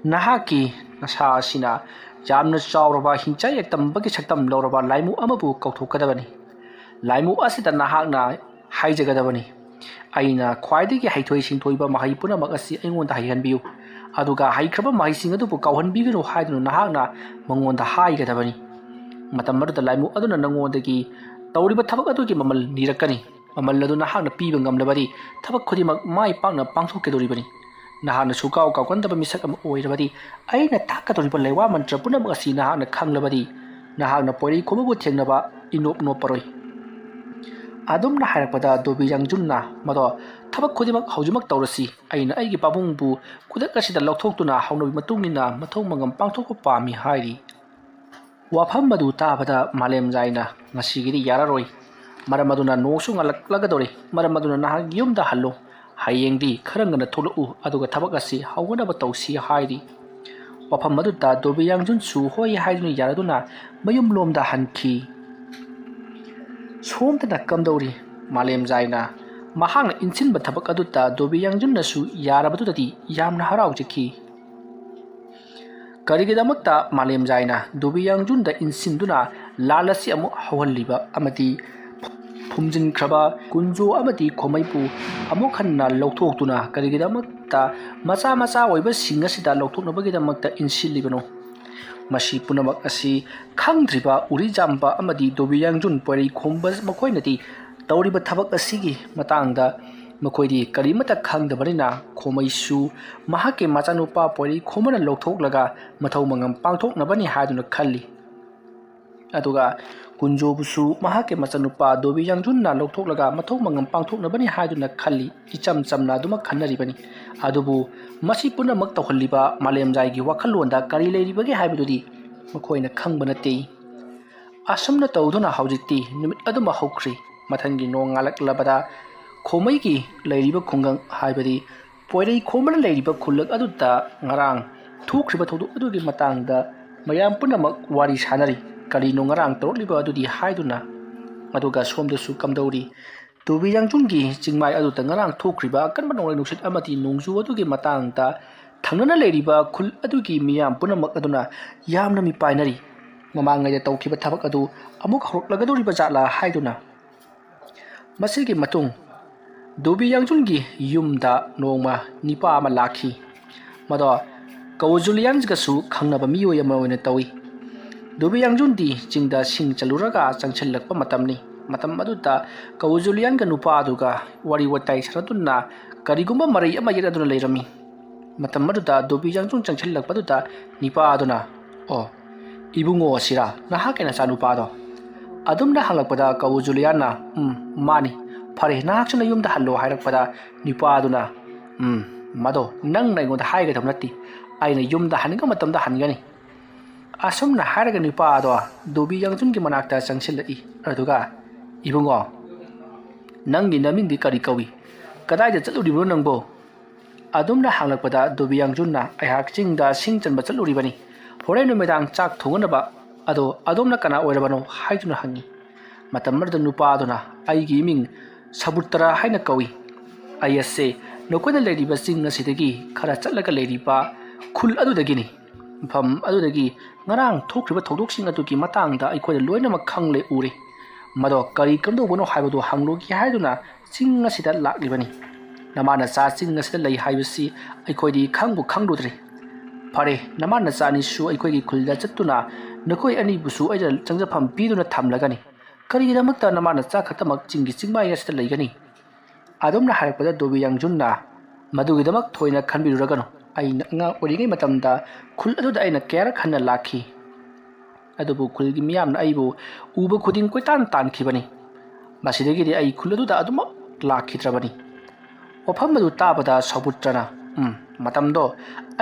ꯅꯍꯥꯛꯀꯤ ꯅꯁꯥ ꯑꯁꯤꯅ ꯌꯥꯝꯅ ꯆꯥꯎꯔꯕ ꯍꯤꯡꯆꯥꯏ ꯌꯥꯏꯇꯝꯕꯒꯤ ꯁꯛꯇꯝ ꯂꯧꯔꯕ ꯂꯥꯏꯃꯨ ꯑꯃꯕꯨ ꯀꯧꯊꯣꯛꯀꯗꯕꯅꯤ꯫ ꯂꯥꯏꯃꯨ ꯑꯁꯤꯗ ꯅꯍꯥꯛꯅ ꯍꯥꯏꯖꯒꯗꯕꯅꯤ, 'ꯑꯩꯅ ꯈ꯭ꯋꯥꯏꯗꯒꯤ ꯍꯩꯊꯣꯏ ꯁꯤꯡꯊꯣꯏꯕ ꯃꯍꯩ ꯄꯨꯝꯅꯃꯛ ꯑꯁꯤ ꯑꯩꯉꯣꯟꯗ ꯍꯩꯍꯟꯕꯤꯌꯨ꯫ ꯑꯗꯨꯒ ꯍꯩꯈ꯭ꯔꯕ ꯃꯍꯩꯁꯤꯡ ꯑꯗꯨꯕꯨ ꯀꯥꯎꯍꯟꯕꯤꯒꯅꯨ' ꯍꯥꯏꯗꯨꯅ ꯅꯍꯥꯛꯅ ꯃꯉꯣꯟꯗ ꯍꯥꯏꯒꯗꯕꯅꯤ꯫ ꯃꯇꯝ ꯑꯗꯨꯗ ꯂꯥꯏꯃꯨ ꯑꯗꯨꯅ ꯅꯉꯣꯟꯗꯒꯤ ꯇꯧꯔꯤꯕ ꯊꯕꯛ ꯑꯗꯨꯒꯤ ꯃꯃꯜ ꯅꯤꯔꯛꯀꯅꯤ꯫ ꯃꯃꯜ ꯑꯗꯨ ꯅꯍꯥꯛꯅ ꯄꯤꯕ ꯉꯝꯂꯕꯗꯤ ꯊꯕꯛ ꯈꯨꯗꯤꯡꯃꯛ ꯃꯥꯏ ꯄꯥꯛꯅ ꯄꯥꯡꯊꯣꯛꯀꯗꯧꯔꯤꯕꯅꯤ꯫ ꯅꯍꯥꯛꯅ ꯁꯨꯀꯥꯎ ꯀꯥꯎꯒꯟꯗꯕ ꯃꯤꯁꯛ ꯑꯃ ꯑꯣꯏꯔꯕꯗꯤ ꯑꯩꯅ ꯇꯥꯛꯀꯗꯧꯔꯤꯕ ꯂꯩꯋꯥ ꯃꯟꯇ꯭ꯔ ꯄꯨꯝꯅꯃꯛ ꯑꯁꯤ ꯅꯍꯥꯛꯅ ꯈꯪꯂꯕꯗꯤ ꯅꯍꯥꯛꯅ ꯄꯣꯏꯔꯩ ꯈꯣꯝꯕꯕꯨ ꯊꯦꯡꯅꯕ ꯏꯅꯣꯞ ꯅꯣꯞꯄꯔꯣꯏ"꯫ ꯑꯗꯨꯝꯅ ꯍꯥꯏꯔꯛꯄꯗ ꯗꯣꯕꯤ ꯌꯥꯡꯖꯨꯟꯅ, "ꯃꯗꯣ ꯊꯕꯛ ꯈꯨꯗꯤꯡꯃꯛ ꯍꯧꯖꯤꯛꯃꯛ ꯇꯧꯔꯁꯤ꯫ ꯑꯩꯅ ꯑꯩꯒꯤ ꯄꯥꯕꯨꯡꯕꯨ ꯈꯨꯗꯛ ꯑꯁꯤꯗ ꯂꯧꯊꯣꯛꯇꯨꯅ ꯍꯧꯅꯕꯤ ꯃꯇꯨꯡ ꯏꯟꯅ ꯃꯊꯧ ꯃꯉꯝ ꯄꯥꯡꯊꯣꯛꯄ ꯄꯥꯝꯃꯤ" ꯍꯥꯏꯔꯤ꯫ ꯋꯥꯐꯝ ꯑꯗꯨ ꯇꯥꯕꯗ ꯃꯥꯂꯦꯝꯖꯥꯏꯅ, "ꯉꯁꯤꯒꯤꯗꯤ ꯌꯥꯔꯔꯣꯏ, ꯃꯔꯝ ꯑꯗꯨꯅ ꯅꯣꯡꯁꯨ ꯉꯥꯜꯂꯛꯂꯒꯗꯧꯔꯦ, ꯃꯔꯝ ꯑꯗꯨꯅ ꯅꯍꯥꯛ ꯌꯨꯝꯗ ꯍꯜꯂꯣ, ꯍꯌꯦꯡꯗꯤ ꯈꯔ ꯉꯟꯅ ꯊꯣꯛꯂꯛꯎ, ꯑꯗꯨꯒ ꯊꯕꯛ ꯑꯁꯤ ꯍꯧꯒꯗꯕ ꯇꯧꯁꯤ" ꯍꯥꯏꯔꯤ꯫ ꯋꯥꯐꯝ ꯑꯗꯨꯗ ꯗꯣꯕꯤ ꯌꯥꯡꯖꯨꯟꯁꯨ ꯍꯣꯏ ꯍꯥꯏꯗꯨꯅ ꯌꯥꯔꯗꯨꯅ ꯃꯌꯨꯝꯂꯣꯝꯗ ꯍꯟꯈꯤ꯫ ꯁꯣꯝꯗꯅ ꯀꯝꯗꯧꯔꯤ? ꯃꯥꯂꯦꯝꯖꯥꯏꯅ ꯃꯍꯥꯛꯅ ꯏꯟꯁꯤꯟꯕ ꯊꯕꯛ ꯑꯗꯨꯗ ꯗꯣꯕꯤ ꯌꯥꯡꯖꯨꯟꯅꯁꯨ ꯌꯥꯔꯕꯗꯨꯗꯗꯤ ꯌꯥꯝꯅ ꯍꯔꯥꯎꯖꯈꯤ꯫ ꯀꯔꯤꯒꯤꯗꯃꯛꯇ ꯃꯥꯂꯦꯝꯖꯥꯏꯅ ꯗꯣꯕꯤ ꯌꯥꯡꯖꯨꯟꯗ ꯏꯟꯁꯤꯟꯗꯨꯅ ꯂꯥꯟ ꯑꯁꯤ ꯑꯃꯨꯛ ꯍꯧꯍꯜꯂꯤꯕ ꯑꯃꯗꯤ ꯐꯨꯝꯖꯤꯟꯈ꯭ꯔꯕ ꯀꯨꯟꯖꯣ ꯑꯃꯗꯤ ꯈꯣꯃꯩꯕꯨ ꯑꯃꯨꯛ ꯍꯟꯅ ꯂꯧꯊꯣꯛꯇꯨꯅ ꯀꯔꯤꯒꯤꯗꯃꯛꯇ ꯃꯆꯥ ꯃꯆꯥ ꯑꯣꯏꯕꯁꯤꯡ ꯑꯁꯤꯗ ꯂꯧꯊꯣꯛꯅꯕꯒꯤꯗꯃꯛꯇ ꯏꯟꯁꯤꯜꯂꯤꯕꯅꯣ? ꯃꯁꯤ ꯄꯨꯝꯅꯃꯛ ꯑꯁꯤ ꯈꯪꯗ꯭ꯔꯤꯕ ꯎꯔꯤꯖꯥꯝꯕ ꯑꯃꯗꯤ ꯗꯣꯕꯤ ꯌꯥꯡꯖꯨꯟ ꯄꯣꯏꯔꯩ ꯈꯣꯝꯕ ꯃꯈꯣꯏꯅꯗꯤ ꯇꯧꯔꯤꯕ ꯊꯕꯛ ꯑꯁꯤꯒꯤ ꯃꯇꯥꯡꯗ ꯃꯈꯣꯏꯗꯤ ꯀꯔꯤꯃꯠꯇ ꯈꯪꯗꯕꯅꯤꯅ ꯈꯣꯃꯩꯁꯨ ꯃꯍꯥꯛꯀꯤ ꯃꯆꯥꯅꯨꯄꯥ ꯄꯣꯏꯔꯩ ꯈꯣꯝꯕꯅ ꯂꯧꯊꯣꯛꯂꯒ ꯃꯊꯧ ꯃꯉꯝ ꯄꯥꯡꯊꯣꯛꯅꯕꯅꯤ ꯍꯥꯏꯗꯨꯅ ꯈꯜꯂꯤ꯫ ꯑꯗꯨꯒ ꯀꯨꯟꯖꯣꯕꯨꯁꯨ ꯃꯍꯥꯛꯀꯤ ꯃꯆꯥꯅꯨꯄꯥ ꯗꯣꯕꯤ ꯌꯥꯡꯖꯨꯟꯅ ꯂꯧꯊꯣꯛꯂꯒ ꯃꯊꯧ ꯃꯉꯝ ꯄꯥꯡꯊꯣꯛꯅꯕꯅꯤ ꯍꯥꯏꯗꯨꯅ ꯈꯜꯂꯤ꯫ ꯏꯆꯝ ꯆꯝꯅ ꯑꯗꯨꯃꯛ ꯈꯟꯅꯔꯤꯕꯅꯤ꯫ ꯑꯗꯨꯕꯨ ꯃꯁꯤ ꯄꯨꯝꯅꯃꯛ ꯇꯧꯍꯜꯂꯤꯕ ꯃꯥꯂꯦꯝꯖꯥꯏꯒꯤ ꯋꯥꯈꯜꯂꯣꯟꯗ ꯀꯔꯤ ꯂꯩꯔꯤꯕꯒꯦ ꯍꯥꯏꯕꯗꯨꯗꯤ ꯃꯈꯣꯏꯅ ꯈꯪꯕ ꯅꯠꯇꯦ꯫ ꯑꯁꯨꯝꯅ ꯇꯧꯗꯨꯅ ꯍꯧꯖꯤꯛꯇꯤ ꯅꯨꯃꯤꯠ ꯑꯗꯨꯃꯛ ꯍꯧꯈ꯭ꯔꯤ꯫ ꯃꯊꯪꯒꯤ ꯅꯣꯡ ꯉꯥꯜꯂꯛꯂꯕꯗ ꯈꯣꯃꯩꯒꯤ ꯂꯩꯔꯤꯕ ꯈꯨꯡꯒꯪ, ꯍꯥꯏꯕꯗꯤ ꯄꯣꯏꯔꯩ ꯈꯣꯝꯕꯅ ꯂꯩꯔꯤꯕ ꯈꯨꯜꯂꯛ ꯑꯗꯨꯗ ꯉꯔꯥꯡ ꯊꯣꯛꯈ꯭ꯔꯤꯕ ꯊꯧꯗꯣꯛ ꯑꯗꯨꯒꯤ ꯃꯇꯥꯡꯗ ꯃꯌꯥꯝ ꯄꯨꯝꯅꯃꯛ ꯋꯥꯔꯤ ꯁꯥꯅꯔꯤ꯫ ꯀꯔꯤꯅꯣ ꯉꯔꯥꯡ ꯇꯧꯔꯛꯂꯤꯕ ꯑꯗꯨꯗꯤ ꯍꯥꯏꯗꯨꯅ꯫ ꯑꯗꯨꯒ ꯁꯣꯝꯗꯁꯨ ꯀꯝꯗꯧꯔꯤ? ꯇꯨꯕꯤ ꯌꯥꯡꯖꯨꯡꯒꯤ ꯆꯤꯡꯃꯥꯏ ꯑꯗꯨꯗ ꯉꯔꯥꯡ ꯊꯣꯛꯈ꯭ꯔꯤꯕ ꯑꯀꯟꯕ ꯅꯣꯡꯂꯩ ꯅꯨꯡꯁꯤꯠ ꯑꯃꯗꯤ ꯅꯣꯡꯖꯨ ꯑꯗꯨꯒꯤ ꯃꯇꯥꯡꯗ ꯊꯪꯅꯅ ꯂꯩꯔꯤꯕ ꯈꯨꯜ ꯑꯗꯨꯒꯤ ꯃꯤꯌꯥꯝ ꯄꯨꯝꯅꯃꯛ ꯑꯗꯨꯅ ꯌꯥꯝꯅ ꯃꯤꯄꯥꯏꯅꯔꯤ꯫ ꯃꯃꯥꯡꯉꯩꯗ ꯇꯧꯈꯤꯕ ꯊꯕꯛ ꯑꯗꯨ ꯑꯃꯨꯛ ꯍꯧꯔꯛꯂꯒꯗꯧꯔꯤꯕ ꯖꯥꯠꯂꯥ ꯍꯥꯏꯗꯨꯅ꯫ ꯃꯁꯤꯒꯤ ꯃꯇꯨꯡ ꯗꯣꯕꯤ ꯌꯥꯡꯖꯨꯟꯒꯤ ꯌꯨꯝꯗ ꯅꯣꯡꯃ ꯅꯤꯄꯥ ꯑꯃ ꯂꯥꯛꯈꯤ꯫ ꯃꯗꯣ ꯀꯧ ꯖꯨꯂꯤꯌꯥꯟꯒꯁꯨ ꯈꯪꯅꯕ ꯃꯤꯑꯣꯏ ꯑꯃ ꯑꯣꯏꯅ ꯇꯧꯏ꯫ ꯗꯣꯕꯤ ꯌꯥꯡꯖꯨꯟꯗꯤ ꯆꯤꯡꯗ ꯁꯤꯡ ꯆꯜꯂꯨꯔꯒ ꯆꯪꯁꯤꯜꯂꯛꯄ ꯃꯇꯝꯅꯤ꯫ ꯃꯇꯝ ꯑꯗꯨꯗ ꯀꯧ ꯖꯨꯂꯤꯌꯥꯟꯒ ꯅꯨꯄꯥ ꯑꯗꯨꯒ ꯋꯥꯔꯤ ꯋꯥꯇꯥꯏ ꯁꯥꯟꯅꯗꯨꯅ ꯀꯔꯤꯒꯨꯝꯕ ꯃꯔꯩ ꯑꯃ ꯌꯦꯠꯅꯗꯨꯅ ꯂꯩꯔꯝꯃꯤ꯫ ꯃꯇꯝ ꯑꯗꯨꯗ ꯗꯣꯕꯤ ꯌꯥꯡꯖꯨꯟ ꯆꯪꯁꯤꯜꯂꯛꯄꯗꯨꯗ ꯅꯤꯄꯥ ꯑꯗꯨꯅ, "ꯑꯣ, ꯏꯕꯨꯡꯉꯣ ꯑꯁꯤꯔꯥ ꯅꯍꯥꯛꯀꯤ ꯅꯆꯥꯅꯨꯄꯥꯗꯣ?" ꯑꯗꯨꯝꯅ ꯍꯪꯂꯛꯄꯗ ꯀꯧ ꯖꯨꯂꯤꯌꯥꯟꯅ, "ꯎꯝ, ꯃꯥꯅꯤ꯫ ꯐꯔꯦ, ꯅꯍꯥꯛꯁꯨ ꯅꯌꯨꯝꯗ ꯍꯜꯂꯣ" ꯍꯥꯏꯔꯛꯄꯗ ꯅꯤꯄꯥ ꯑꯗꯨꯅ, "ꯎꯝ, ꯃꯗꯣ ꯅꯪꯅ ꯑꯩꯉꯣꯟꯗ ꯍꯥꯏꯒꯗꯕ ꯅꯠꯇꯦ꯫ ꯑꯩꯅ ꯌꯨꯝꯗ ꯍꯟꯅꯤꯡꯕ ꯃꯇꯝꯗ ꯍꯟꯒꯅꯤ"꯫ ꯑꯁꯨꯝꯅ ꯍꯥꯏꯔꯒ ꯅꯤꯄꯥ ꯑꯗꯣ ꯗꯣꯕꯤ ꯌꯥꯡꯖꯨꯟꯒꯤ ꯃꯅꯥꯛꯇ ꯆꯪꯁꯤꯜꯂꯛꯏ꯫ ꯑꯗꯨꯒ, "ꯏꯕꯨꯡꯉꯣ, ꯅꯪꯒꯤ ꯅꯃꯤꯡꯗꯤ ꯀꯔꯤ ꯀꯧꯏ? ꯀꯗꯥꯏꯗ ꯆꯠꯂꯨꯔꯤꯕꯅꯣ ꯅꯪꯕꯣ?" ꯑꯗꯨꯝꯅ ꯍꯪꯂꯛꯄꯗ ꯗꯣꯕꯤ ꯌꯥꯡꯖꯨꯟꯅ, "ꯑꯩꯍꯥꯛ ꯆꯤꯡꯗ ꯁꯤꯡ ꯆꯟꯕ ꯆꯠꯂꯨꯔꯤꯕꯅꯤ꯫ ꯍꯣꯔꯦꯟ ꯅꯨꯃꯤꯗꯥꯡ ꯆꯥꯛ ꯊꯣꯡꯅꯅꯕ꯫ ꯑꯗꯣ ꯑꯗꯣꯝꯅ ꯀꯅꯥ ꯑꯣꯏꯔꯕꯅꯣ?" ꯍꯥꯏꯗꯨꯅ ꯍꯪꯉꯤ꯫ ꯃꯇꯝ ꯑꯗꯨꯗ ꯅꯨꯄꯥ ꯑꯗꯨꯅ, "ꯑꯩꯒꯤ ꯏꯃꯤꯡ ꯁꯕꯨꯇ꯭ꯔ ꯍꯥꯏꯅ ꯀꯧꯏ꯫ ꯑꯩ ꯑꯁꯦ ꯅꯈꯣꯏꯅ ꯂꯩꯔꯤꯕ ꯆꯤꯡ ꯑꯁꯤꯗꯒꯤ ꯈꯔ ꯆꯠꯂꯒ ꯂꯩꯔꯤꯕ ꯈꯨꯜ ꯑꯗꯨꯗꯒꯤꯅꯤ꯫ ꯃꯐꯝ ꯑꯗꯨꯗꯒꯤ ꯉꯔꯥꯡ ꯊꯣꯛꯈ꯭ꯔꯤꯕ ꯊꯧꯗꯣꯛꯁꯤꯡ ꯑꯗꯨꯒꯤ ꯃꯇꯥꯡꯗ ꯑꯩꯈꯣꯏꯅ ꯂꯣꯏꯅꯃꯛ ꯈꯪꯂꯦ ꯎꯔꯦ꯫ ꯃꯗꯣ ꯀꯔꯤ ꯀꯝꯗꯧꯕꯅꯣ ꯍꯥꯏꯕꯗꯨ ꯍꯪꯂꯨꯒꯦ ꯍꯥꯏꯗꯨꯅ ꯆꯤꯡ ꯑꯁꯤꯗ ꯂꯥꯛꯂꯤꯕꯅꯤ꯫ ꯅꯃꯥ ꯅꯆꯥ ꯆꯤꯡ ꯑꯁꯤꯗ ꯂꯩ ꯍꯥꯏꯕꯁꯤ ꯑꯩꯈꯣꯏꯗꯤ ꯈꯪꯕꯨ ꯈꯪꯂꯨꯗ꯭ꯔꯤ꯫ ꯐꯔꯦ, ꯅꯃꯥ ꯅꯆꯥ ꯑꯅꯤꯁꯨ ꯑꯩꯈꯣꯏꯒꯤ ꯈꯨꯜꯗ ꯆꯠꯇꯨꯅ ꯅꯈꯣꯏ ꯑꯅꯤꯕꯨꯁꯨ ꯑꯩꯅ ꯆꯪꯖꯐꯝ ꯄꯤꯗꯨꯅ ꯊꯝꯂꯒꯅꯤ꯫ ꯀꯔꯤꯒꯤꯗꯃꯛꯇ ꯅꯃꯥ ꯅꯆꯥ ꯈꯛꯇꯃꯛ ꯆꯤꯡꯒꯤ ꯆꯤꯡꯃꯥꯏ ꯑꯁꯤꯗ ꯂꯩꯒꯅꯤ?" ꯑꯗꯨꯝꯅ ꯍꯥꯏꯔꯛꯄꯗ ꯗꯣꯕꯤ ꯌꯥꯡꯖꯨꯟꯅ, "ꯃꯗꯨꯒꯤꯗꯃꯛ ꯊꯣꯏꯅ ꯈꯟꯕꯤꯔꯨꯔꯒꯅꯨ꯫ ꯑꯩꯅ ꯑꯉꯥꯡ ꯑꯣꯏꯔꯤꯉꯩ ꯃꯇꯝꯗ ꯈꯨꯜ ꯑꯗꯨꯗ ꯑꯩꯅ ꯀꯌꯥꯔꯛ ꯍꯟꯅ ꯂꯥꯛꯈꯤ꯫ ꯑꯗꯨꯕꯨ ꯈꯨꯜꯒꯤ ꯃꯤꯌꯥꯝꯅ ꯑꯩꯕꯨ ꯎꯕ ꯈꯨꯗꯤꯡ ꯀꯣꯏꯇꯥꯟ ꯇꯥꯟꯈꯤꯕꯅꯤ꯫ ꯃꯁꯤꯗꯒꯤꯗꯤ ꯑꯩ ꯈꯨꯜ ꯑꯗꯨꯗ ꯑꯗꯨꯃꯛ ꯂꯥꯛꯈꯤꯗ꯭ꯔꯕꯅꯤ"꯫ ꯋꯥꯐꯝ ꯑꯗꯨ ꯇꯥꯕꯗ ꯁꯧꯕꯨꯠꯇ꯭ꯔꯅ, "ꯎꯝ, ꯃꯇꯝꯗꯣ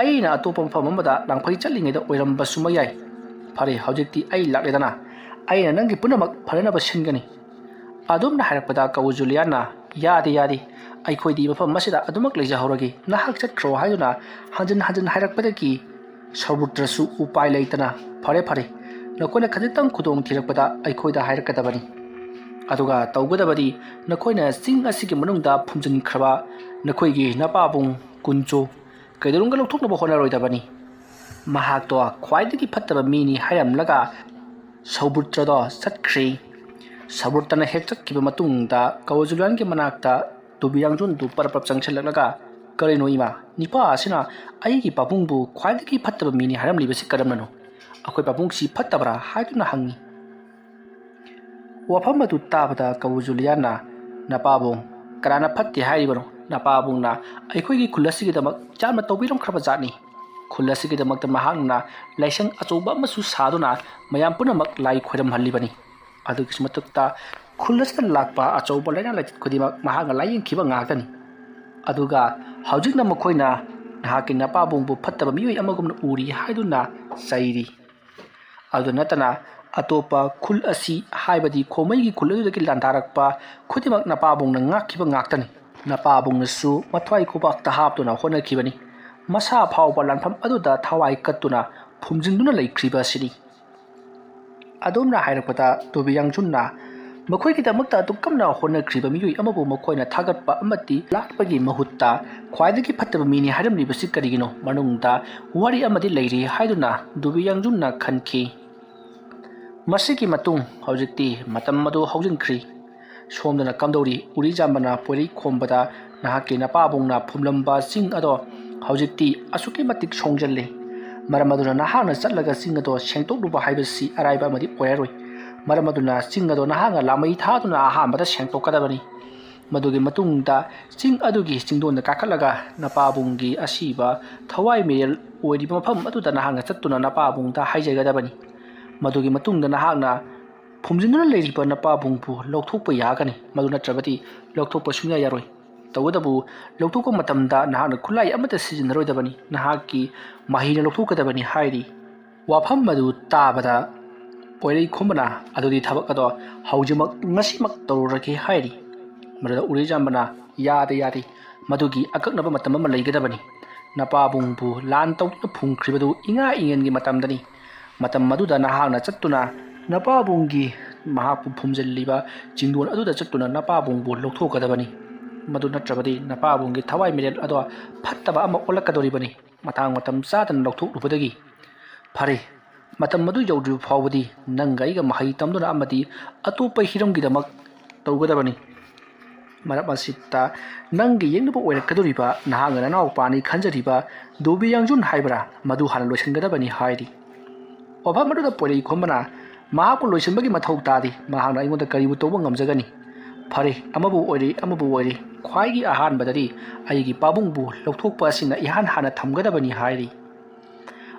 ꯑꯩꯅ ꯑꯇꯣꯞꯄ ꯃꯐꯝ ꯑꯃꯗ ꯂꯥꯡꯐꯩ ꯆꯠꯂꯤꯉꯩꯗ ꯑꯣꯏꯔꯝꯕꯁꯨ ꯃꯌꯥꯏ꯫ ꯐꯔꯦ, ꯍꯧꯖꯤꯛꯇꯤ ꯑꯩ ꯂꯥꯛꯂꯦꯗꯅ, ꯑꯩꯅ ꯅꯪꯒꯤ ꯄꯨꯝꯅꯃꯛ ꯐꯅꯅꯕ ꯁꯤꯟꯒꯅꯤ"꯫ ꯑꯗꯨꯝꯅ ꯍꯥꯏꯔꯛꯄꯗ ꯀꯧ ꯖꯨꯂꯤꯌꯥꯟꯅ, "ꯌꯥꯗꯦ, ꯌꯥꯗꯦ, ꯑꯩꯈꯣꯏꯗꯤ ꯃꯐꯝ ꯑꯁꯤꯗ ꯑꯗꯨꯃꯛ ꯂꯩꯖꯍꯧꯔꯒꯦ, ꯅꯍꯥꯛ ꯆꯠꯈ꯭ꯔꯣ" ꯍꯥꯏꯗꯨꯅ ꯍꯟꯖꯤꯟ ꯍꯟꯖꯤꯟ ꯍꯥꯏꯔꯛꯄꯗꯒꯤ ꯁꯧꯕꯨꯠꯇ꯭ꯔꯁꯨ ꯎꯄꯥꯏ ꯂꯩꯇꯅ, "ꯐꯔꯦ, ꯐꯔꯦ, ꯅꯈꯣꯏꯅ ꯈꯖꯤꯛꯇꯪ ꯈꯨꯗꯣꯡ ꯊꯤꯔꯛꯄꯗ ꯑꯩꯈꯣꯏꯗ ꯍꯥꯏꯔꯛꯀꯗꯕꯅꯤ꯫ ꯑꯗꯨꯒ ꯇꯧꯒꯗꯕꯗꯤ, ꯅꯈꯣꯏꯅ ꯆꯤꯡ ꯑꯁꯤꯒꯤ ꯃꯅꯨꯡꯗ ꯐꯨꯝꯖꯤꯟꯈ꯭ꯔꯕ ꯅꯈꯣꯏꯒꯤ ꯅꯄꯥꯕꯨꯡ ꯀꯨꯟꯆꯣ ꯀꯩꯗꯧꯅꯨꯡꯗ ꯂꯧꯊꯣꯛꯅꯕ ꯍꯣꯠꯅꯔꯣꯏꯗꯕꯅꯤ꯫ ꯃꯍꯥꯛꯇꯣ ꯈ꯭ꯋꯥꯏꯗꯒꯤ ꯐꯠꯇꯕ ꯃꯤꯅꯤ" ꯍꯥꯏꯔꯝꯂꯒ ꯁꯧꯕꯨꯠꯇ꯭ꯔꯗꯣ ꯆꯠꯈ꯭ꯔꯤ꯫ ꯁꯧꯕꯨꯠꯇ꯭ꯔꯅ ꯍꯦꯛ ꯆꯠꯈꯤꯕ ꯃꯇꯨꯡꯗ ꯀꯋꯥꯖꯨꯂꯤꯌꯥꯟꯒꯤ ꯃꯅꯥꯛꯇ ꯇꯨꯕꯤꯌꯥꯡꯖꯨꯟꯗꯨ ꯄꯔꯞ ꯄꯔꯞ ꯆꯪꯁꯤꯜꯂꯛꯂꯒ, "ꯀꯔꯤꯅꯣ ꯏꯃꯥ, ꯅꯤꯄꯥ ꯑꯁꯤꯅ ꯑꯩꯒꯤ ꯄꯥꯕꯨꯡꯕꯨ ꯈ꯭ꯋꯥꯏꯗꯒꯤ ꯐꯠꯇꯕ ꯃꯤꯅꯤ ꯍꯥꯏꯔꯝꯂꯤꯕꯁꯤ ꯀꯔꯝꯅꯅꯣ? ꯑꯩꯈꯣꯏ ꯄꯥꯕꯨꯡꯁꯤ ꯐꯠꯇꯕ꯭ꯔꯥ?" ꯍꯥꯏꯗꯨꯅ ꯍꯪꯉꯤ꯫ ꯋꯥꯐꯝ ꯑꯗꯨ ꯇꯥꯕꯗ ꯀꯋꯥꯖꯨꯂꯤꯌꯥꯟꯅ, "ꯅꯄꯥꯕꯨꯡ, ꯀꯅꯥꯅ ꯐꯠꯇꯦ ꯍꯥꯏꯔꯤꯕꯅꯣ? ꯅꯄꯥꯕꯨꯡꯅ ꯑꯩꯈꯣꯏꯒꯤ ꯈꯨꯜ ꯑꯁꯤꯒꯤꯗꯃꯛ ꯌꯥꯝꯅ ꯇꯧꯕꯤꯔꯝꯈ꯭ꯔꯕ ꯖꯥꯠꯅꯤ꯫ ꯈꯨꯜ ꯑꯁꯤꯒꯤꯗꯃꯛꯇ ꯃꯍꯥꯛꯅ ꯂꯥꯏꯁꯪ ꯑꯆꯧꯕ ꯑꯃꯁꯨ ꯁꯥꯗꯨꯅ ꯃꯌꯥꯝ ꯄꯨꯝꯅꯃꯛ ꯂꯥꯏ ꯈꯣꯏꯔꯝꯍꯜꯂꯤꯕꯅꯤ꯫ ꯑꯗꯨꯒꯤꯁꯨ ꯃꯊꯛꯇ ꯈꯨꯜ ꯑꯁꯤꯗ ꯂꯥꯛꯄ ꯑꯆꯧꯕ ꯂꯥꯏꯅꯥ ꯂꯥꯏꯆꯠ ꯈꯨꯗꯤꯡꯃꯛ ꯃꯍꯥꯛꯅ ꯂꯥꯏꯌꯦꯡꯈꯤꯕ ꯉꯥꯛꯇꯅꯤ꯫ ꯑꯗꯨꯒ ꯍꯧꯖꯤꯛꯅ ꯃꯈꯣꯏꯅ ꯅꯍꯥꯛꯀꯤ ꯅꯄꯥꯕꯨꯡꯕꯨ ꯐꯠꯇꯕ ꯃꯤꯑꯣꯏ ꯑꯃꯒꯨꯝꯅ ꯎꯔꯤ" ꯍꯥꯏꯗꯨꯅ ꯆꯩꯔꯤ꯫ ꯑꯗꯨ ꯅꯠꯇꯅ ꯑꯇꯣꯞꯄ ꯈꯨꯜ ꯑꯁꯤ, ꯍꯥꯏꯕꯗꯤ ꯈꯣꯃꯩꯒꯤ ꯈꯨꯜ ꯑꯗꯨꯗꯒꯤ ꯂꯥꯟꯗꯥꯔꯛꯄ ꯈꯨꯗꯤꯡꯃꯛ ꯅꯄꯥꯕꯨꯡꯅ ꯉꯥꯛꯈꯤꯕ ꯉꯥꯛꯇꯅꯤ꯫ ꯅꯄꯥꯕꯨꯡꯅꯁꯨ ꯃꯊ꯭ꯋꯥꯏ ꯈꯨꯕꯥꯛꯇ ꯍꯥꯞꯇꯨꯅ ꯍꯣꯠꯅꯈꯤꯕꯅꯤ꯫ ꯃꯁꯥ ꯐꯥꯎꯕ ꯂꯥꯟꯐꯝ ꯑꯗꯨꯗ ꯊꯋꯥꯏ ꯀꯠꯇꯨꯅ ꯐꯨꯝꯖꯤꯟꯗꯨꯅ ꯂꯩꯈ꯭ꯔꯤꯕ ꯑꯁꯤꯅꯤ꯫ ꯑꯗꯣꯝꯅ ꯍꯥꯏꯔꯛꯄꯗ ꯇꯨꯕꯤꯌꯥꯡꯖꯨꯟꯅ ꯃꯈꯣꯏꯒꯤꯗꯃꯛꯇ ꯑꯗꯨꯛ ꯀꯟꯅ ꯍꯣꯠꯅꯈ꯭ꯔꯤꯕ ꯃꯤꯑꯣꯏ ꯑꯃꯕꯨ ꯃꯈꯣꯏꯅ ꯊꯥꯒꯠꯄ ꯑꯃꯗꯤ ꯂꯥꯠꯄꯒꯤ ꯃꯍꯨꯠꯇ ꯈ꯭ꯋꯥꯏꯗꯒꯤ ꯐꯠꯇꯕ ꯃꯤꯅꯤ ꯍꯥꯏꯔꯝꯂꯤꯕꯁꯤ ꯀꯔꯤꯒꯤꯅꯣ? ꯃꯅꯨꯡꯗ ꯋꯥꯔꯤ ꯑꯃꯗꯤ ꯂꯩꯔꯤ ꯍꯥꯏꯗꯨꯅ ꯇꯨꯕꯤꯌꯥꯡꯖꯨꯟꯅ ꯈꯟꯈꯤ꯫ ꯃꯁꯤꯒꯤ ꯃꯇꯨꯡ ꯍꯧꯖꯤꯛꯇꯤ ꯃꯇꯝ ꯑꯗꯨ ꯍꯧꯖꯤꯟꯈ꯭ꯔꯤ꯫ ꯁꯣꯝꯗꯅ ꯀꯝꯗꯧꯔꯤ? ꯎꯔꯤꯖꯥꯝꯕꯅ ꯄꯣꯏꯔꯩ ꯈꯣꯝꯕꯗ ꯅꯍꯥꯛꯀꯤ ꯅꯄꯥꯕꯨꯡꯅ ꯐꯨꯝꯂꯝꯕ ꯆꯤꯡ ꯑꯗꯣ ꯍꯧꯖꯤꯛꯇꯤ ꯑꯁꯨꯛꯀꯤ ꯃꯇꯤꯛ ꯁꯣꯡꯖꯜꯂꯦ꯫ ꯃꯔꯝ ꯑꯗꯨꯅ ꯅꯍꯥꯛꯅ ꯆꯠꯂꯒ ꯆꯤꯡ ꯑꯗꯣ ꯁꯦꯡꯗꯣꯛꯂꯨꯕ ꯍꯥꯏꯕꯁꯤ ꯑꯔꯥꯏꯕ ꯑꯃꯗꯤ ꯑꯣꯏꯔꯔꯣꯏ꯫ ꯃꯔꯝ ꯑꯗꯨꯅ ꯆꯤꯡ ꯑꯗꯣ ꯅꯍꯥꯛꯅ ꯂꯥꯃꯩ ꯊꯥꯗꯨꯅ ꯑꯍꯥꯟꯕꯗ ꯁꯦꯡꯗꯣꯛꯀꯗꯕꯅꯤ꯫ ꯃꯗꯨꯒꯤ ꯃꯇꯨꯡꯗ ꯆꯤꯡ ꯑꯗꯨꯒꯤ ꯆꯤꯡꯗꯣꯟꯗ ꯀꯥꯈꯠꯂꯒ ꯅꯄꯥꯕꯨꯡꯒꯤ ꯑꯁꯤꯕ ꯊꯋꯥꯏ ꯃꯤꯔꯦꯜ ꯑꯣꯏꯔꯤꯕ ꯃꯐꯝ ꯑꯗꯨꯗ ꯅꯍꯥꯛꯅ ꯆꯠꯇꯨꯅ ꯅꯄꯥꯕꯨꯡꯗ ꯍꯥꯏꯖꯒꯗꯕꯅꯤ꯫ ꯃꯗꯨꯒꯤ ꯃꯇꯨꯡꯗ ꯅꯍꯥꯛꯅ ꯐꯨꯝꯖꯤꯟꯗꯨꯅ ꯂꯩꯔꯤꯕ ꯅꯄꯥꯕꯨꯡꯕꯨ ꯂꯧꯊꯣꯛꯄ ꯌꯥꯒꯅꯤ, ꯃꯗꯨ ꯅꯠꯇ꯭ꯔꯕꯗꯤ ꯂꯧꯊꯣꯛꯄ ꯁꯨꯡꯌꯥ ꯌꯥꯔꯣꯏ꯫ ꯇꯧꯕꯇꯕꯨ ꯂꯧꯊꯣꯛꯄ ꯃꯇꯝꯗ ꯅꯍꯥꯛꯅ ꯈꯨꯠꯂꯥꯏ ꯑꯃꯠꯇ ꯁꯤꯖꯤꯟꯅꯔꯣꯏꯗꯕꯅꯤ꯫ ꯅꯍꯥꯛꯀꯤ ꯃꯍꯩꯅ ꯂꯧꯊꯣꯛꯀꯗꯕꯅꯤ ꯍꯥꯏꯔꯤ꯫ ꯋꯥꯐꯝ ꯑꯗꯨ ꯇꯥꯕꯗ ꯄꯣꯏꯔꯩ ꯈꯣꯝꯕꯅ, "ꯑꯗꯨꯗꯤ ꯊꯕꯛ ꯑꯗꯣ ꯍꯧꯖꯤꯛꯃꯛ, ꯉꯁꯤꯃꯛ ꯇꯧꯔꯨꯔꯒꯦ" ꯍꯥꯏꯔꯤ꯫ ꯃꯗꯨꯗ ꯎꯔꯤꯖꯥꯝꯕꯅ, "ꯌꯥꯗꯦ, ꯌꯥꯗꯦ, ꯃꯗꯨꯒꯤ ꯑꯀꯛꯅꯕ ꯃꯇꯝ ꯑꯃ ꯂꯩꯒꯗꯕꯅꯤ꯫ ꯅꯄꯥꯕꯨꯡꯕꯨ ꯂꯥꯟ ꯇꯧꯗꯨꯅ ꯐꯨꯝꯈ꯭ꯔꯤꯕꯗꯨ ꯏꯉꯥ ꯏꯉꯦꯟꯒꯤ ꯃꯇꯝꯗꯅꯤ꯫ ꯃꯇꯝ ꯑꯗꯨꯗ ꯅꯍꯥꯛꯅ ꯆꯠꯇꯨꯅ ꯅꯄꯥꯕꯨꯡꯒꯤ, ꯃꯍꯥꯛꯄꯨ ꯐꯨꯝꯖꯤꯜꯂꯤꯕ ꯆꯤꯡꯗꯣꯟ ꯑꯗꯨꯗ ꯆꯠꯇꯨꯅ ꯅꯄꯥꯕꯨꯡꯕꯨ ꯂꯧꯊꯣꯛꯀꯗꯕꯅꯤ꯫ ꯃꯗꯨ ꯅꯠꯇ꯭ꯔꯕꯗꯤ ꯅꯄꯥꯕꯨꯡꯒꯤ ꯊꯋꯥꯏ ꯃꯤꯔꯦꯜ ꯑꯗꯣ ꯐꯠꯇꯕ ꯑꯃ ꯑꯣꯜꯂꯛꯀꯗꯧꯔꯤꯕꯅꯤ, ꯃꯇꯥꯡ ꯃꯇꯝ ꯆꯥꯗꯅ ꯂꯧꯊꯣꯛꯂꯨꯕꯗꯒꯤ꯫ ꯐꯔꯦ, ꯃꯇꯝ ꯑꯗꯨ ꯌꯧꯗ꯭ꯔꯤꯕ ꯐꯥꯎꯕꯗꯤ ꯅꯪꯒ ꯑꯩꯒ ꯃꯍꯩ ꯇꯝꯗꯨꯅ ꯑꯃꯗꯤ ꯑꯇꯣꯞꯄ ꯍꯤꯔꯝꯒꯤꯗꯃꯛ ꯇꯧꯒꯗꯕꯅꯤ꯫ ꯃꯔꯝ ꯑꯁꯤꯗ ꯅꯪꯒꯤ ꯌꯦꯛꯅꯕ ꯑꯣꯏꯔꯛꯀꯗꯧꯔꯤꯕ ꯅꯍꯥꯛꯅ ꯅꯅꯥꯎꯄꯥꯅꯤ ꯈꯟꯖꯔꯤꯕ ꯗꯣꯕꯤ ꯌꯥꯡꯖꯨꯟ ꯍꯥꯏꯕ꯭ꯔꯥ, ꯃꯗꯨ ꯍꯥꯟꯅ ꯂꯣꯏꯁꯤꯟꯒꯗꯕꯅꯤ" ꯍꯥꯏꯔꯤ꯫ ꯋꯥꯐꯝ ꯑꯗꯨꯗ ꯄꯣꯏꯔꯩ ꯈꯣꯝꯕꯅ, "ꯃꯍꯥꯛꯄꯨ ꯂꯣꯏꯁꯤꯟꯕꯒꯤ ꯃꯊꯧ ꯇꯥꯗꯦ, ꯃꯍꯥꯛꯅ ꯑꯩꯉꯣꯟꯗ ꯀꯔꯤꯕꯨ ꯇꯧꯕ ꯉꯝꯖꯒꯅꯤ? ꯐꯔꯦ, ꯑꯃꯕꯨ ꯑꯣꯏꯔꯦ, ꯑꯃꯕꯨ ꯑꯣꯏꯔꯦ, ꯈ꯭ꯋꯥꯏꯒꯤ ꯑꯍꯥꯟꯕꯗꯗꯤ ꯑꯩꯒꯤ ꯄꯥꯕꯨꯡꯕꯨ ꯂꯧꯊꯣꯛꯄ ꯑꯁꯤꯅ ꯏꯍꯥꯟ ꯍꯥꯟꯅ ꯊꯝꯒꯗꯕꯅꯤ" ꯍꯥꯏꯔꯤ꯫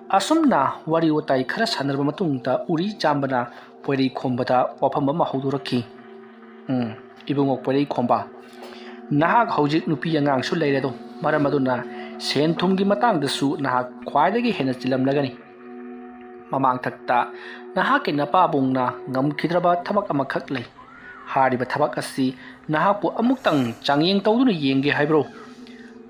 ꯑꯁꯨꯝꯅ ꯋꯥꯔꯤ ꯋꯥꯇꯥꯏ ꯈꯔ ꯁꯥꯟꯅꯔꯕ ꯃꯇꯨꯡꯗ ꯎꯔꯤ ꯆꯥꯝꯕꯅ ꯄꯣꯏꯔꯩ ꯈꯣꯝꯕꯗ ꯋꯥꯐꯝ ꯑꯃ ꯍꯧꯗꯣꯔꯛꯈꯤ꯫ "ꯎꯝ, ꯏꯕꯨꯡꯉꯣ ꯄꯣꯏꯔꯩ ꯈꯣꯝꯕ, ꯅꯍꯥꯛ ꯍꯧꯖꯤꯛ ꯅꯨꯄꯤ ꯑꯉꯥꯡꯁꯨ ꯂꯩꯔꯦꯗꯣ, ꯃꯔꯝ ꯑꯗꯨꯅ ꯁꯦꯟ ꯊꯨꯝꯒꯤ ꯃꯇꯥꯡꯗꯁꯨ ꯅꯍꯥꯛ ꯈ꯭ꯋꯥꯏꯗꯒꯤ ꯍꯦꯟꯅ ꯆꯤꯜꯂꯝꯂꯒꯅꯤ꯫ ꯃꯃꯥꯡꯊꯛꯇ ꯅꯍꯥꯛꯀꯤ ꯅꯄꯥꯕꯨꯡꯅ ꯉꯝꯈꯤꯗ꯭ꯔꯕ ꯊꯕꯛ ꯑꯃꯈꯛ ꯂꯩ꯫ ꯍꯥꯏꯔꯤꯕ ꯊꯕꯛ ꯑꯁꯤ ꯅꯍꯥꯛꯄꯨ ꯑꯃꯨꯛꯇꯪ ꯆꯥꯡꯌꯦꯡ ꯇꯧꯗꯨꯅ ꯌꯦꯡꯒꯦ ꯍꯥꯏꯕ꯭ꯔꯣ?"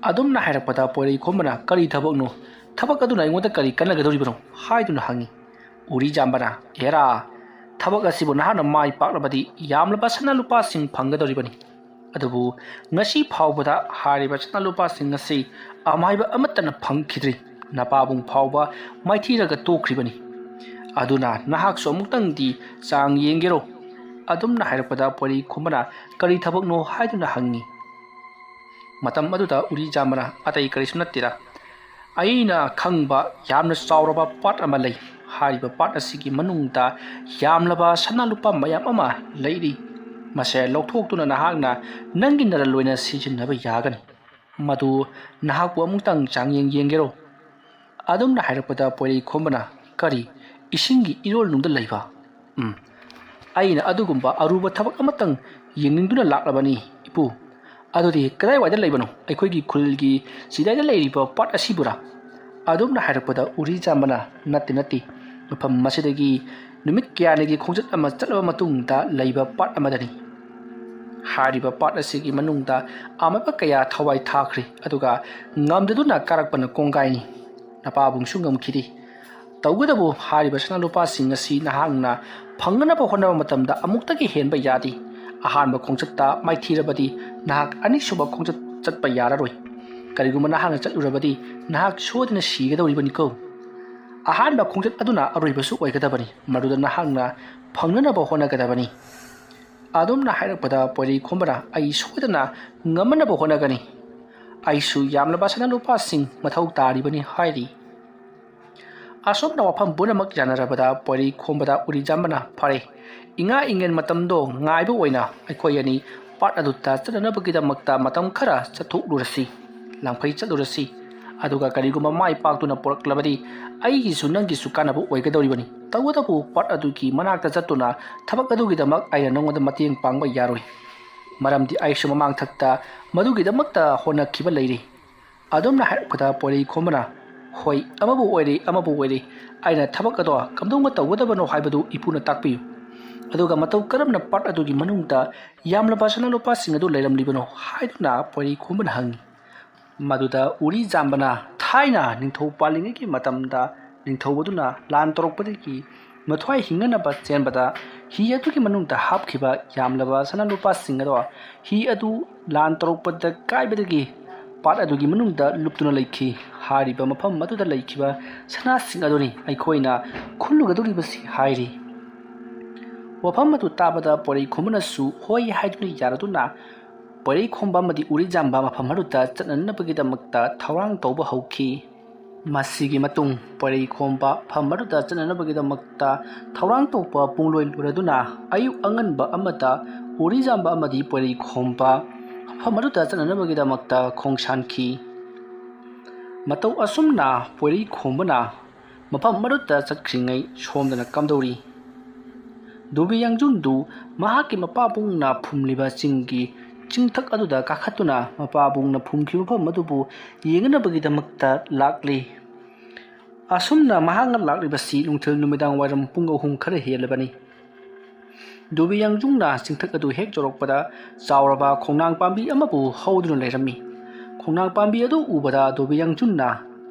ꯑꯗꯨꯝꯅ ꯍꯥꯏꯔꯛꯄꯗ ꯄꯣꯏꯔꯩ ꯈꯣꯝꯕꯅ, "ꯀꯔꯤ ꯊꯕꯛꯅꯣ? ꯊꯕꯛ ꯑꯗꯨꯅ ꯑꯩꯉꯣꯟꯗ ꯀꯔꯤ ꯀꯥꯟꯅꯒꯗꯧꯔꯤꯕꯅꯣ?" ꯍꯥꯏꯗꯨꯅ ꯍꯪꯉꯤ꯫ ꯎꯔꯤ ꯆꯥꯝꯕꯅ, "ꯍꯦꯔꯥ, ꯊꯕꯛ ꯑꯁꯤꯕꯨ ꯅꯍꯥꯛꯅ ꯃꯥꯏ ꯄꯥꯛꯂꯕꯗꯤ ꯌꯥꯝꯂꯕ ꯁꯅꯥ ꯂꯨꯄꯥꯁꯤꯡ ꯐꯪꯒꯗꯧꯔꯤꯕꯅꯤ꯫ ꯑꯗꯨꯕꯨ ꯉꯁꯤ ꯐꯥꯎꯕꯗ ꯍꯥꯏꯔꯤꯕ ꯁꯅꯥ ꯂꯨꯄꯥꯁꯤꯡ ꯑꯁꯤ ꯑꯃꯥꯏꯕ ꯑꯃꯠꯇꯅ ꯐꯪꯈꯤꯗ꯭ꯔꯤ꯫ ꯅꯄꯥꯕꯨꯡ ꯐꯥꯎꯕ ꯃꯥꯏꯊꯤꯔꯒ ꯇꯣꯛꯈ꯭ꯔꯤꯕꯅꯤ꯫ ꯑꯗꯨꯅ ꯅꯍꯥꯛꯁꯨ ꯑꯃꯨꯛꯇꯪꯗꯤ ꯆꯥꯡ ꯌꯦꯡꯒꯦꯔꯣ?" ꯑꯗꯨꯝꯅ ꯍꯥꯏꯔꯛꯄꯗ ꯄꯣꯏꯔꯩ ꯈꯣꯝꯕꯅ, "ꯀꯔꯤ ꯊꯕꯛꯅꯣ?" ꯍꯥꯏꯗꯨꯅ ꯍꯪꯉꯤ꯫ ꯃꯇꯝ ꯑꯗꯨꯗ ꯎꯔꯤ ꯆꯥꯝꯕꯅ, "ꯑꯇꯩ ꯀꯔꯤꯁꯨ ꯅꯠꯇꯦꯗ, ꯑꯩꯅ ꯈꯪꯕ ꯌꯥꯝꯅ ꯆꯥꯎꯔꯕ ꯄꯥꯠ ꯑꯃ ꯂꯩ꯫ ꯍꯥꯏꯔꯤꯕ ꯄꯥꯠ ꯑꯁꯤꯒꯤ ꯃꯅꯨꯡꯗ ꯌꯥꯝꯂꯕ ꯁꯅꯥ ꯂꯨꯄꯥ ꯃꯌꯥꯝ ꯑꯃ ꯂꯩꯔꯤ꯫ ꯃꯁꯦ ꯂꯧꯊꯣꯛꯇꯨꯅ ꯅꯍꯥꯛꯅ ꯅꯪꯒꯤ ꯅꯔꯜ ꯑꯣꯏꯅ ꯁꯤꯖꯤꯟꯅꯕ ꯌꯥꯒꯅꯤ꯫ ꯃꯗꯨ ꯅꯍꯥꯛꯄꯨ ꯑꯃꯨꯛꯇꯪ ꯆꯥꯡꯌꯦꯡ ꯌꯦꯡꯒꯦꯔꯣ?" ꯑꯗꯨꯝꯅ ꯍꯥꯏꯔꯛꯄꯗ ꯄꯣꯏꯔꯩ ꯈꯣꯝꯕꯅ, "ꯀꯔꯤ? ꯏꯁꯤꯡꯒꯤ ꯏꯔꯣꯜꯅꯨꯡꯗ ꯂꯩꯕ? ꯎꯝ, ꯑꯩꯅ ꯑꯗꯨꯒꯨꯝꯕ ꯑꯔꯨꯕ ꯊꯕꯛ ꯑꯃꯇꯪ ꯌꯦꯡꯅꯤꯡꯗꯨꯅ ꯂꯥꯛꯂꯕꯅꯤ, ꯏꯄꯨ꯫ ꯑꯗꯨꯗꯤ ꯀꯗꯥꯏꯋꯥꯏꯗ ꯂꯩꯕꯅꯣ? ꯑꯩꯈꯣꯏꯒꯤ ꯈꯨꯜꯒꯤ ꯆꯤꯗꯥꯏꯗ ꯂꯩꯔꯤꯕ ꯄꯥꯠ ꯑꯁꯤꯕꯨꯔꯥ?" ꯑꯗꯨꯝꯅ ꯍꯥꯏꯔꯛꯄꯗ ꯎꯔꯤ ꯆꯥꯝꯕꯅ, "ꯅꯠꯇꯦ, ꯅꯠꯇꯦ, ꯃꯐꯝ ꯑꯁꯤꯗꯒꯤ ꯅꯨꯃꯤꯠ ꯀꯌꯥꯅꯤꯒꯤ ꯈꯣꯡꯆꯠ ꯑꯃ ꯆꯠꯂꯕ ꯃꯇꯨꯡꯗ ꯂꯩꯕ ꯄꯥꯠ ꯑꯃꯗꯅꯤ꯫ ꯍꯥꯏꯔꯤꯕ ꯄꯥꯠ ꯑꯁꯤꯒꯤ ꯃꯅꯨꯡꯗ ꯑꯃꯥꯏꯕ ꯀꯌꯥ ꯊꯋꯥꯏ ꯊꯥꯈ꯭ꯔꯤ, ꯑꯗꯨꯒ ꯉꯝꯗꯗꯨꯅ ꯀꯥꯔꯛꯄꯅ ꯀꯣꯡꯒꯥꯏꯅꯤ꯫ ꯅꯄꯥꯕꯨꯡꯁꯨ ꯉꯝꯈꯤꯗꯦ꯫ ꯇꯧꯕꯇꯕꯨ ꯍꯥꯏꯔꯤꯕ ꯁꯅꯥ ꯂꯨꯄꯥꯁꯤꯡ ꯑꯁꯤ ꯅꯍꯥꯛꯅ ꯐꯪꯅꯅꯕ ꯍꯣꯠꯅꯕ ꯃꯇꯝꯗ ꯑꯃꯨꯛꯇꯒꯤ ꯍꯦꯟꯕ ꯌꯥꯗꯦ꯫ ꯑꯍꯥꯟꯕ ꯈꯣꯡꯆꯠꯇ ꯃꯥꯏꯊꯤꯔꯕꯗꯤ ꯅꯍꯥꯛ ꯑꯅꯤꯁꯨꯕ ꯈꯣꯡꯆꯠ ꯆꯠꯄ ꯌꯥꯔꯔꯣꯏ꯫ ꯀꯔꯤꯒꯨꯝꯕ ꯅꯍꯥꯛꯅ ꯆꯠꯂꯨꯔꯕꯗꯤ ꯅꯍꯥꯛ ꯁꯣꯏꯗꯅ ꯁꯤꯒꯗꯧꯔꯤꯕꯅꯤꯀꯣ꯫ ꯑꯍꯥꯟꯕ ꯈꯣꯡꯆꯠ ꯑꯗꯨꯅ ꯑꯔꯣꯏꯕꯁꯨ ꯑꯣꯏꯒꯗꯕꯅꯤ, ꯃꯗꯨꯗ ꯅꯍꯥꯛꯅ ꯐꯪꯅꯅꯕ ꯍꯣꯠꯅꯒꯗꯕꯅꯤ꯫ ꯑꯗꯨꯝꯅ ꯍꯥꯏꯔꯛꯄꯗ ꯄꯣꯏꯔꯩ ꯈꯣꯝꯕꯅ, "ꯑꯩ ꯁꯣꯏꯗꯅ ꯉꯝꯅꯅꯕ ꯍꯣꯠꯅꯒꯅꯤ꯫ ꯑꯩꯁꯨ ꯌꯥꯝꯂꯕ ꯁꯅꯥ ꯂꯨꯄꯥꯁꯤꯡ ꯃꯊꯧ ꯇꯥꯔꯤꯕꯅꯤ" ꯍꯥꯏꯔꯤ꯫ ꯑꯁꯨꯝꯅ ꯋꯥꯐꯝ ꯄꯨꯝꯅꯃꯛ ꯌꯥꯅꯔꯕꯗ ꯄꯣꯏꯔꯩ ꯈꯣꯝꯕꯗ ꯎꯔꯤꯖꯥꯝꯕꯅ, "ꯐꯔꯦ, ꯏꯉꯥ ꯏꯉꯦꯟ ꯃꯇꯝꯗꯣ ꯉꯥꯏꯕ ꯑꯣꯏꯅ ꯑꯩꯈꯣꯏ ꯑꯅꯤ ꯄꯥꯠ ꯑꯗꯨꯗ ꯆꯠꯅꯅꯕꯒꯤꯗꯃꯛꯇ ꯃꯇꯝ ꯈꯔ ꯆꯠꯊꯣꯛꯂꯨꯔꯁꯤ, ꯂꯥꯡꯐꯩ ꯆꯠꯂꯨꯔꯁꯤ꯫ ꯑꯗꯨꯒ ꯀꯔꯤꯒꯨꯝꯕ ꯃꯥꯏ ꯄꯥꯛꯇꯨꯅ ꯄꯨꯔꯛꯂꯕꯗꯤ ꯑꯩꯒꯤꯁꯨ ꯅꯪꯒꯤꯁꯨ ꯀꯥꯟꯅꯕ ꯑꯣꯏꯒꯗꯧꯔꯤꯕꯅꯤ꯫ ꯇꯧꯕꯇꯕꯨ ꯄꯥꯠ ꯑꯗꯨꯒꯤ ꯃꯅꯥꯛꯇ ꯆꯠꯇꯨꯅ ꯊꯕꯛ ꯑꯗꯨꯒꯤꯗꯃꯛ ꯑꯩꯅ ꯅꯉꯣꯟꯗ ꯃꯇꯦꯡ ꯄꯥꯡꯕ ꯌꯥꯔꯣꯏ, ꯃꯔꯝꯗꯤ ꯑꯩꯁꯨ ꯃꯃꯥꯡꯊꯛꯇ ꯃꯗꯨꯒꯤꯗꯃꯛꯇ ꯍꯣꯠꯅꯈꯤꯕ ꯂꯩꯔꯤ"꯫ ꯑꯗꯨꯝꯅ ꯍꯥꯏꯔꯛꯄꯗ ꯄꯣꯏꯔꯩ ꯈꯣꯝꯕꯅ, "ꯍꯣꯏ, ꯑꯃꯕꯨ ꯑꯣꯏꯔꯦ, ꯑꯃꯕꯨ ꯑꯣꯏꯔꯦ, ꯑꯩꯅ ꯊꯕꯛ ꯑꯗꯣ ꯀꯝꯗꯧꯅ ꯇꯧꯒꯗꯕꯅꯣ ꯍꯥꯏꯕꯗꯨ ꯏꯄꯨꯅ ꯇꯥꯛꯄꯤꯌꯨ꯫ ꯑꯗꯨꯒ ꯃꯇꯧ ꯀꯔꯝꯅ ꯄꯥꯠ ꯑꯗꯨꯒꯤ ꯃꯅꯨꯡꯗ ꯌꯥꯝꯂꯕ ꯁꯅꯥ ꯂꯨꯄꯥꯁꯤꯡ ꯑꯗꯨ ꯂꯩꯔꯝꯂꯤꯕꯅꯣ?" ꯍꯥꯏꯗꯨꯅ ꯄꯣꯏꯔꯩ ꯈꯣꯝꯕꯅ ꯍꯪꯉꯤ꯫ ꯃꯗꯨꯗ ꯎꯔꯤꯖꯥꯝꯕꯅ, "ꯊꯥꯏꯅ ꯅꯤꯡꯊꯧ ꯄꯥꯜꯂꯤꯉꯩꯒꯤ ꯃꯇꯝꯗ ꯅꯤꯡꯊꯧ ꯑꯗꯨꯅ ꯂꯥꯟ ꯇꯧꯔꯛꯄꯗꯒꯤ ꯃꯊ꯭ꯋꯥꯏ ꯍꯤꯡꯅꯅꯕ ꯆꯦꯟꯕꯗ ꯍꯤ ꯑꯗꯨꯒꯤ ꯃꯅꯨꯡꯗ ꯍꯥꯞꯈꯤꯕ ꯌꯥꯝꯂꯕ ꯁꯅꯥ ꯂꯨꯄꯥꯁꯤꯡ ꯑꯗꯣ ꯍꯤ ꯑꯗꯨ ꯂꯥꯟ ꯇꯧꯔꯛꯄꯗ ꯀꯥꯏꯕꯗꯒꯤ ꯄꯥꯠ ꯑꯗꯨꯒꯤ ꯃꯅꯨꯡꯗ ꯂꯨꯞꯇꯨꯅ ꯂꯩꯈꯤ꯫ ꯍꯥꯏꯔꯤꯕ ꯃꯐꯝ ꯑꯗꯨꯗ ꯂꯩꯈꯤꯕ ꯁꯅꯥꯁꯤꯡ ꯑꯗꯨꯅꯤ ꯑꯩꯈꯣꯏꯅ ꯈꯨꯜꯂꯨꯒꯗꯧꯔꯤꯕꯁꯤ" ꯍꯥꯏꯔꯤ꯫ ꯋꯥꯐꯝ ꯑꯗꯨ ꯇꯥꯕꯗ ꯄꯣꯏꯔꯩ ꯈꯣꯝꯕꯅꯁꯨ ꯍꯣꯏ ꯍꯥꯏꯗꯨꯅ ꯌꯥꯔꯗꯨꯅ ꯄꯣꯏꯔꯩ ꯈꯣꯝꯕ ꯑꯃꯗꯤ ꯎꯔꯤꯖꯥꯝꯕ ꯃꯐꯝ ꯑꯗꯨꯗ ꯆꯠꯅꯅꯕꯒꯤꯗꯃꯛꯇ ꯊꯧꯔꯥꯡ ꯇꯧꯕ ꯍꯧꯈꯤ꯫ ꯃꯁꯤꯒꯤ ꯃꯇꯨꯡ ꯄꯣꯏꯔꯩ ꯈꯣꯝꯕ ꯃꯐꯝ ꯑꯗꯨꯗ ꯆꯠꯅꯅꯕꯒꯤꯗꯃꯛꯇ ꯊꯧꯔꯥꯡ ꯇꯧꯕ ꯄꯨꯡꯂꯣꯏ ꯂꯣꯏꯔꯗꯨꯅ ꯑꯌꯨꯛ ꯑꯉꯟꯕ ꯑꯃꯗ ꯎꯔꯤꯖꯥꯝꯕ ꯑꯃꯗꯤ ꯄꯣꯏꯔꯩ ꯈꯣꯝꯕ ꯃꯐꯝ ꯑꯗꯨꯗ ꯆꯠꯅꯅꯕꯒꯤꯗꯃꯛꯇ ꯈꯣꯡꯁꯥꯟꯈꯤ꯫ ꯃꯇꯧ ꯑꯁꯨꯝꯅ ꯄꯣꯏꯔꯩ ꯈꯣꯝꯕꯅ ꯃꯐꯝ ꯑꯗꯨꯗ ꯆꯠꯈ꯭ꯔꯤꯉꯩ ꯁꯣꯝꯗꯅ ꯀꯝꯗꯧꯔꯤ? ꯗꯨꯕꯤ ꯌꯥꯡꯖꯨꯟꯗꯨ ꯃꯍꯥꯛꯀꯤ ꯃꯄꯥꯕꯨꯡꯅ ꯐꯨꯝꯂꯤꯕ ꯆꯤꯡꯒꯤ ꯆꯤꯡꯊꯛ ꯑꯗꯨꯗ ꯀꯥꯈꯠꯇꯨꯅ ꯃꯄꯥꯕꯨꯡꯅ ꯐꯨꯝꯈꯤꯕ ꯃꯐꯝ ꯑꯗꯨꯕꯨ ꯌꯦꯡꯅꯅꯕꯒꯤꯗꯃꯛꯇ ꯂꯥꯛꯂꯤ꯫ ꯑꯁꯨꯝꯅ ꯃꯍꯥꯛꯅ ꯂꯥꯛꯂꯤꯕꯁꯤ ꯅꯨꯡꯊꯤꯜ ꯅꯨꯃꯤꯗꯥꯡ ꯋꯥꯏꯔꯝ ꯄꯨꯡ ꯑꯍꯨꯝ ꯈꯔ ꯍꯦꯜꯂꯕꯅꯤ꯫ ꯗꯣꯕꯤ ꯌꯥꯡꯖꯨꯡꯅ ꯆꯤꯡꯊꯛ ꯑꯗꯨ ꯍꯦꯛ ꯌꯧꯔꯛꯄꯗ ꯆꯥꯎꯔꯕ ꯈꯣꯡꯅꯥꯡ ꯄꯥꯝꯕꯤ ꯑꯃꯕꯨ ꯍꯧꯗꯨꯅ ꯂꯩꯔꯝꯃꯤ꯫ ꯈꯣꯡꯅꯥꯡ ꯄꯥꯝꯕꯤ ꯑꯗꯨ ꯎꯕꯗ ꯗꯣꯕꯤ ꯌꯥꯡꯖꯨꯟꯅ,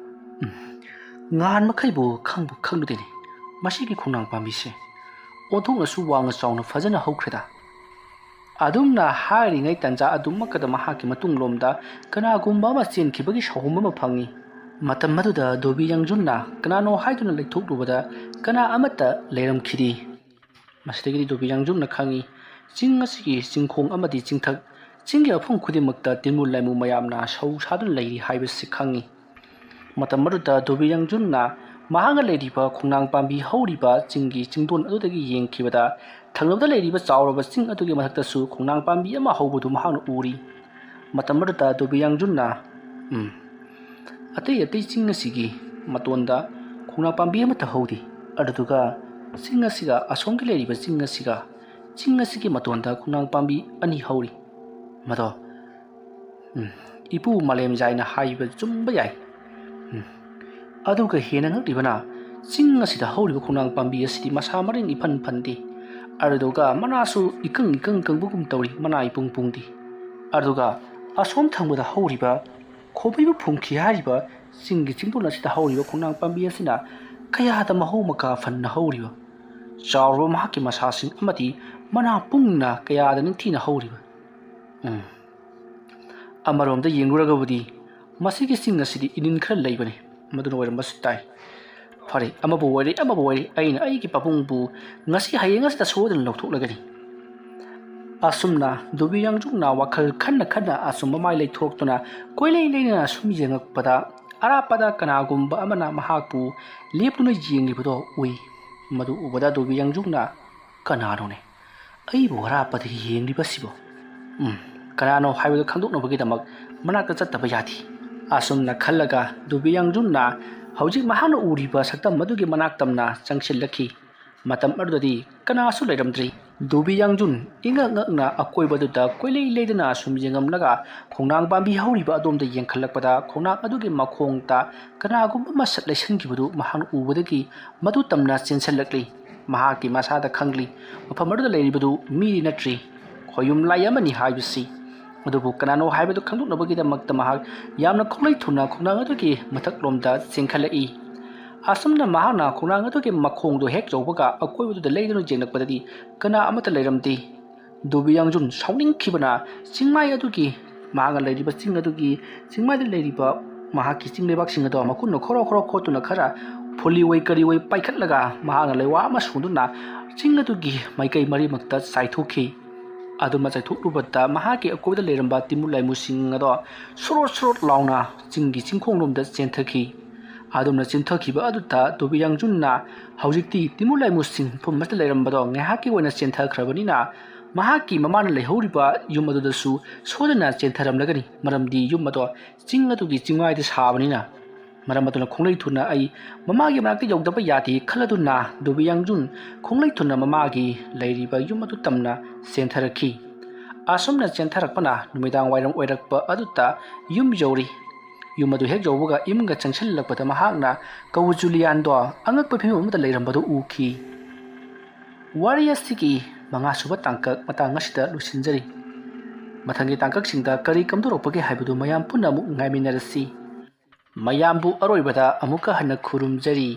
"ꯎꯝ, ꯉꯍꯥꯟ ꯃꯈꯩꯕꯨ ꯈꯪꯕꯨ ꯈꯪꯂꯨꯗꯦꯅꯦ, ꯃꯁꯤꯒꯤ ꯈꯣꯡꯅꯥꯡ ꯄꯥꯝꯕꯤꯁꯦ ꯑꯣꯟꯊꯣꯛꯅꯁꯨ ꯋꯥꯡꯅ ꯆꯥꯎꯅ ꯐꯖꯅ ꯍꯧꯈ꯭ꯔꯦꯗ"꯫ ꯑꯗꯨꯝꯅ ꯍꯥꯏꯔꯤꯉꯩ ꯇꯟꯖꯥ ꯑꯗꯨꯃꯛꯀꯗ ꯃꯍꯥꯛꯀꯤ ꯃꯇꯨꯡꯂꯣꯝꯗ ꯀꯅꯥꯒꯨꯝꯕ ꯑꯃ ꯆꯦꯟꯈꯤꯕꯒꯤ ꯁꯥꯍꯨꯝ ꯑꯃ ꯐꯪꯉꯤ꯫ ꯃꯇꯝ ꯑꯗꯨꯗ ꯗꯣꯕꯤ ꯌꯥꯡꯖꯨꯟꯅ ꯀꯅꯥꯅꯣ ꯍꯥꯏꯗꯨꯅ ꯂꯩꯊꯣꯛꯂꯨꯕꯗ ꯀꯅꯥ ꯑꯃꯠꯇ ꯂꯩꯔꯝꯈꯤꯗꯦ꯫ ꯃꯁꯤꯗꯒꯤꯗꯤ ꯗꯣꯕꯤ ꯌꯥꯡꯖꯨꯟꯅ ꯈꯪꯉꯤ, ꯆꯤꯡ ꯑꯁꯤꯒꯤ ꯆꯤꯡꯈꯣꯡ ꯑꯃꯗꯤ ꯆꯤꯡꯊꯛ, ꯆꯤꯡꯒꯤ ꯃꯐꯝ ꯈꯨꯗꯤꯡꯃꯛꯇ ꯇꯤꯟꯃꯨ ꯂꯥꯏꯃꯨ ꯃꯌꯥꯝꯅ ꯁꯧ ꯁꯥꯗꯨꯅ ꯂꯩꯔꯤ ꯍꯥꯏꯕꯁꯤ ꯈꯪꯉꯤ꯫ ꯃꯇꯝ ꯑꯗꯨꯗ ꯗꯣꯕꯤ ꯌꯥꯡꯖꯨꯟꯅ ꯃꯍꯥꯛꯅ ꯂꯩꯔꯤꯕ ꯈꯣꯡꯅꯥꯡ ꯄꯥꯝꯕꯤ ꯍꯧꯔꯤꯕ ꯆꯤꯡꯒꯤ ꯆꯤꯡꯗꯣꯟ ꯑꯗꯨꯗꯒꯤ ꯌꯦꯡꯈꯤꯕꯗ ꯊꯪꯅꯕꯗ ꯂꯩꯔꯤꯕ ꯆꯥꯎꯔꯕ ꯆꯤꯡ ꯑꯗꯨꯒꯤ ꯃꯊꯛꯇꯁꯨ ꯈꯣꯡꯅꯥꯡ ꯄꯥꯝꯕꯤ ꯑꯃ ꯍꯧꯕꯗꯨ ꯃꯍꯥꯛꯅ ꯎꯔꯤ꯫ ꯃꯇꯝ ꯑꯗꯨꯗ ꯗꯣꯕꯤ ꯌꯥꯡꯖꯨꯟꯅ, "ꯎꯝ, ꯑꯇꯩ ꯑꯇꯩ ꯆꯤꯡ ꯑꯁꯤꯒꯤ ꯃꯇꯣꯟꯗ ꯈꯣꯡꯅꯥꯡ ꯄꯥꯝꯕꯤ ꯑꯃꯠꯇ ꯍꯧꯗꯦ, ꯑꯗꯨꯗꯨꯒ ꯆꯤꯡ ꯑꯁꯤꯒ ꯑꯁꯣꯝꯒꯤ ꯂꯩꯔꯤꯕ ꯆꯤꯡ ꯑꯁꯤꯒ ꯆꯤꯡ ꯑꯁꯤꯒꯤ ꯃꯇꯣꯟꯗ ꯈꯣꯡꯅꯥꯡ ꯄꯥꯝꯕꯤ ꯑꯅꯤ ꯍꯧꯔꯤ꯫ ꯃꯗꯣ, ꯎꯝ, ꯏꯄꯨ ꯃꯥꯂꯦꯝꯖꯥꯏꯅ ꯍꯥꯏꯕ ꯆꯨꯝꯕ ꯌꯥꯏ꯫ ꯎꯝ, ꯑꯗꯨꯒ ꯍꯦꯟꯅ ꯉꯛꯂꯤꯕꯅ, ꯆꯤꯡ ꯑꯁꯤꯗ ꯍꯧꯔꯤꯕ ꯈꯣꯡꯅꯥꯡ ꯄꯥꯝꯕꯤ ꯑꯁꯤꯗꯤ ꯃꯁꯥ ꯃꯔꯦꯡ ꯏꯐꯟ ꯐꯟꯗꯦ, ꯑꯗꯨꯗꯨꯒ ꯃꯅꯥꯁꯨ ꯏꯀꯪ ꯏꯀꯪ ꯀꯪꯕꯒꯨꯝ ꯇꯧꯔꯤ, ꯃꯅꯥ ꯏꯄꯨꯡ ꯄꯨꯡꯗꯦ꯫ ꯑꯗꯨꯒ ꯑꯁꯣꯝ ꯊꯪꯕꯗ ꯍꯧꯔꯤꯕ ꯈꯣꯕꯩꯕꯨ ꯐꯨꯝꯈꯤ ꯍꯥꯏꯔꯤꯕ ꯆꯤꯡꯒꯤ ꯆꯤꯡꯗꯣꯟ ꯑꯁꯤꯗ ꯍꯧꯔꯤꯕ ꯈꯣꯡꯅꯥꯡ ꯄꯥꯝꯕꯤ ꯑꯁꯤꯅ ꯀꯌꯥꯗ ꯃꯍꯧ ꯃꯀꯥ ꯐꯅ ꯍꯧꯔꯤꯕ, ꯆꯥꯎꯔꯕ ꯃꯍꯥꯛꯀꯤ ꯃꯁꯥꯁꯤꯡ ꯑꯃꯗꯤ ꯃꯅꯥ ꯄꯨꯡꯅ ꯀꯌꯥꯗ ꯅꯤꯡꯊꯤꯅ ꯍꯧꯔꯤꯕ꯫ ꯎꯝ, ꯑꯃꯔꯣꯝꯗ ꯌꯦꯡꯂꯨꯔꯒꯕꯨꯗꯤ ꯃꯁꯤꯒꯤ ꯆꯤꯡ ꯑꯁꯤꯗꯤ ꯏꯅꯤꯟ ꯈꯔ ꯂꯩꯕꯅꯤ, ꯃꯗꯨꯅ ꯑꯣꯏꯔꯝꯕꯁꯨ ꯇꯥꯏ꯫ ꯐꯔꯦ, ꯑꯃꯕꯨ ꯑꯣꯏꯔꯦ ꯑꯃꯕꯨ ꯑꯣꯏꯔꯦ, ꯑꯩꯅ ꯑꯩꯒꯤ ꯄꯥꯕꯨꯡꯕꯨ ꯉꯁꯤ ꯍꯌꯦꯡ ꯑꯁꯤꯗ ꯁꯣꯏꯗꯅ ꯂꯧꯊꯣꯛꯂꯒꯅꯤ"꯫ ꯑꯁꯨꯝꯅ ꯗꯣꯕꯤ ꯌꯥꯡꯖꯨꯡꯅ ꯋꯥꯈꯜ ꯈꯟꯅ ꯈꯟꯅ ꯑꯆꯨꯝꯕ ꯃꯥꯏ ꯂꯩꯊꯣꯛꯇꯨꯅ ꯀꯣꯏꯂꯩ ꯂꯩꯗꯨꯅ ꯁꯨꯝ ꯌꯦꯡꯉꯛꯄꯗ, ꯑꯔꯥꯞꯄꯗ ꯀꯅꯥꯒꯨꯝꯕ ꯑꯃꯅ ꯃꯍꯥꯛꯄꯨ ꯂꯦꯞꯇꯨꯅ ꯌꯦꯡꯂꯤꯕꯗꯣ ꯎꯏ꯫ ꯃꯗꯨ ꯎꯕꯗ ꯗꯣꯕꯤ ꯌꯥꯡꯖꯨꯡꯅ, "ꯀꯅꯥꯅꯣꯅꯦ ꯑꯩꯕꯨ ꯑꯔꯥꯞꯄꯗꯒꯤ ꯌꯦꯡꯂꯤꯕꯁꯤꯕꯣ? ꯎꯝ, ꯀꯅꯥꯅꯣ ꯍꯥꯏꯕꯗꯨ ꯈꯪꯗꯣꯛꯅꯕꯒꯤꯗꯃꯛ ꯃꯅꯥꯛꯇ ꯆꯠꯇꯕ ꯌꯥꯗꯦ"꯫ ꯑꯁꯨꯝꯅ ꯈꯜꯂꯒ ꯗꯣꯕꯤ ꯌꯥꯡꯖꯨꯡꯅ ꯍꯧꯖꯤꯛ ꯃꯍꯥꯛꯅ ꯎꯔꯤꯕ ꯁꯛꯇꯝ ꯑꯗꯨꯒꯤ ꯃꯅꯥꯛ ꯇꯝꯅ ꯆꯪꯁꯤꯜꯂꯛꯈꯤ꯫ ꯃꯇꯝ ꯑꯗꯨꯗꯗꯤ ꯀꯅꯥꯁꯨ ꯂꯩꯔꯝꯗ꯭ꯔꯤ꯫ ꯗꯣꯕꯤ ꯌꯥꯡꯖꯨꯟ ꯏꯉꯛ ꯉꯛꯅ ꯑꯀꯣꯏꯕꯗꯨꯗ ꯀꯣꯏꯂꯩ ꯂꯩꯗꯨꯅ ꯁꯨꯝ ꯌꯦꯡꯉꯝꯂꯒ ꯈꯣꯡꯅꯥꯡ ꯄꯥꯝꯕꯤ ꯍꯧꯔꯤꯕ ꯑꯗꯣꯝꯗ ꯌꯦꯡꯈꯠꯂꯛꯄꯗ ꯈꯣꯡꯅꯥꯡ ꯑꯗꯨꯒꯤ ꯃꯈꯣꯡꯗ ꯀꯅꯥꯒꯨꯝꯕ ꯃꯁꯛ ꯂꯩꯁꯟꯈꯤꯕꯗꯨ ꯃꯍꯥꯛꯅ ꯎꯕꯗꯒꯤ ꯃꯗꯨ ꯇꯝꯅ ꯆꯦꯟꯁꯤꯜꯂꯛꯂꯤ꯫ ꯃꯍꯥꯛꯀꯤ ꯃꯁꯥꯗ ꯈꯪꯂꯤ, ꯃꯐꯝ ꯑꯗꯨꯗ ꯂꯩꯔꯤꯕꯗꯨ ꯃꯤꯗꯤ ꯅꯠꯇ꯭ꯔꯤ, ꯈꯣꯌꯨꯝ ꯂꯥꯏ ꯑꯃꯅꯤ ꯍꯥꯏꯕꯁꯤ꯫ ꯑꯗꯨꯕꯨ ꯀꯅꯥꯅꯣ ꯍꯥꯏꯕꯗꯨ ꯈꯪꯗꯣꯛꯅꯕꯒꯤꯗꯃꯛꯇ ꯃꯍꯥꯛ ꯌꯥꯝꯅ ꯈꯣꯡꯂꯩ ꯊꯨꯅ ꯈꯣꯡꯅꯥꯡ ꯑꯗꯨꯒꯤ ꯃꯊꯛꯂꯣꯝꯗ ꯆꯦꯟꯈꯠꯂꯛꯏ꯫ ꯑꯁꯨꯝꯅ ꯃꯍꯥꯛꯅ ꯈꯣꯡꯅꯥꯡ ꯑꯗꯨꯒꯤ ꯃꯈꯣꯡꯗꯨ ꯍꯦꯛ ꯌꯧꯕꯒ ꯑꯀꯣꯏꯕꯗꯨꯗ ꯂꯩꯗꯨꯅ ꯌꯦꯡꯂꯛꯄꯗꯗꯤ ꯀꯅꯥ ꯑꯃꯠꯇ ꯂꯩꯔꯝꯗꯦ꯫ ꯗꯣꯕꯤ ꯌꯥꯡꯖꯨꯟ ꯁꯥꯎꯅꯤꯡꯈꯤꯕꯅ ꯆꯤꯡꯃꯥꯏ ꯑꯗꯨꯒꯤ, ꯃꯍꯥꯛꯅ ꯂꯩꯔꯤꯕ ꯆꯤꯡ ꯑꯗꯨꯒꯤ ꯆꯤꯡꯃꯥꯏꯗ ꯂꯩꯔꯤꯕ ꯃꯍꯥꯛꯀꯤ ꯆꯤꯡ ꯂꯩꯕꯥꯛꯁꯤꯡ ꯑꯗꯣ ꯃꯈꯨꯠꯅ ꯈꯣꯔꯣ ꯈꯣꯔꯣ ꯈꯣꯠꯇꯨꯅ ꯈꯔ ꯐꯨꯂꯤ ꯑꯣꯏ ꯀꯔꯤ ꯑꯣꯏ ꯄꯥꯏꯈꯠꯂꯒ ꯃꯍꯥꯛꯅ ꯂꯩꯋꯥ ꯑꯃ ꯁꯨꯡꯗꯨꯅ ꯆꯤꯡ ꯑꯗꯨꯒꯤ ꯃꯥꯏꯀꯩ ꯃꯔꯤꯃꯛꯇ ꯆꯥꯏꯊꯣꯛꯈꯤ꯫ ꯑꯗꯨꯃ ꯆꯥꯏꯊꯣꯛꯂꯨꯕꯗ ꯃꯍꯥꯛꯀꯤ ꯑꯀꯣꯏꯕꯗ ꯂꯩꯔꯝꯕ ꯇꯤꯃꯨ ꯂꯥꯏꯃꯨꯁꯤꯡ ꯑꯗꯣ ꯁꯣꯔꯣꯠ ꯁꯣꯔꯣꯠ ꯂꯥꯎꯅ ꯆꯤꯡꯒꯤ ꯆꯤꯡꯈꯣꯡꯂꯣꯝꯗ ꯆꯦꯟꯊꯈꯤ꯫ ꯑꯗꯨꯝꯅ ꯆꯦꯟꯊꯈꯤꯕ ꯑꯗꯨꯗ ꯗꯣꯕꯤ ꯌꯥꯡꯖꯨꯟꯅ ꯍꯧꯖꯤꯛꯇꯤ ꯇꯤꯃꯨ ꯂꯥꯏꯃꯨꯁꯤꯡ ꯃꯐꯝ ꯑꯁꯤꯗ ꯂꯩꯔꯝꯕꯗꯣ ꯉꯥꯏꯍꯥꯛꯀꯤ ꯑꯣꯏꯅ ꯆꯦꯟꯊꯈ꯭ꯔꯕꯅꯤꯅ ꯃꯍꯥꯛꯀꯤ ꯃꯃꯥꯅ ꯂꯩꯍꯧꯔꯤꯕ ꯌꯨꯝ ꯑꯗꯨꯗꯁꯨ ꯁꯣꯏꯗꯅ ꯆꯦꯟꯊꯔꯝꯂꯒꯅꯤ, ꯃꯔꯝꯗꯤ ꯌꯨꯝ ꯑꯗꯣ ꯆꯤꯡ ꯑꯗꯨꯒꯤ ꯆꯤꯡꯃꯥꯏꯗ ꯁꯥꯕꯅꯤꯅ꯫ ꯃꯔꯝ ꯑꯗꯨꯅ ꯈꯣꯡꯂꯩ ꯊꯨꯅ ꯑꯩ ꯃꯃꯥꯒꯤ ꯃꯅꯥꯛꯇ ꯌꯧꯗꯕ ꯌꯥꯗꯦ ꯈꯜꯂꯗꯨꯅ ꯗꯣꯕꯤ ꯌꯥꯡꯖꯨꯟ ꯈꯣꯡꯂꯩ ꯊꯨꯅ ꯃꯃꯥꯒꯤ ꯂꯩꯔꯤꯕ ꯌꯨꯝ ꯑꯗꯨ ꯇꯝꯅ ꯆꯦꯟꯊꯔꯛꯈꯤ꯫ ꯑꯁꯨꯝꯅ ꯆꯦꯟꯊꯔꯛꯄꯅ ꯅꯨꯃꯤꯗꯥꯡ ꯋꯥꯏꯔꯝ ꯑꯣꯏꯔꯛꯄ ꯑꯗꯨꯗ ꯌꯨꯝ ꯌꯧꯔꯤ꯫ ꯌꯨꯝ ꯑꯗꯨ ꯍꯦꯛ ꯌꯧꯕꯒ ꯏꯃꯨꯡꯗ ꯆꯪꯁꯤꯜꯂꯛꯄꯗ ꯃꯍꯥꯛꯅ ꯀꯧ ꯖꯨꯂꯤꯌꯥꯟꯗꯣ ꯑꯉꯛꯄ ꯐꯤꯕꯝ ꯑꯃꯗ ꯂꯩꯔꯝꯕꯗꯨ ꯎꯈꯤ꯫ ꯋꯥꯔꯤ ꯑꯁꯤꯒꯤ ꯃꯉꯥꯁꯨꯕ ꯇꯥꯡꯀꯛ ꯃꯇꯥꯡ ꯑꯁꯤꯗ ꯂꯣꯏꯁꯤꯟꯖꯔꯤ꯫ ꯃꯊꯪꯒꯤ ꯇꯥꯡꯀꯛꯁꯤꯡꯗ ꯀꯔꯤ ꯀꯝꯗꯧꯔꯛꯄꯒꯦ ꯍꯥꯏꯕꯗꯨ ꯃꯌꯥꯝ ꯄꯨꯟꯅ ꯑꯃꯨꯛ ꯉꯥꯏꯃꯤꯟꯅꯔꯁꯤ꯫ ꯃꯌꯥꯝꯕꯨ ꯑꯔꯣꯏꯕꯗ ꯑꯃꯨꯛꯀ ꯍꯟꯅ ꯈꯨꯔꯨꯝꯖꯔꯤ꯫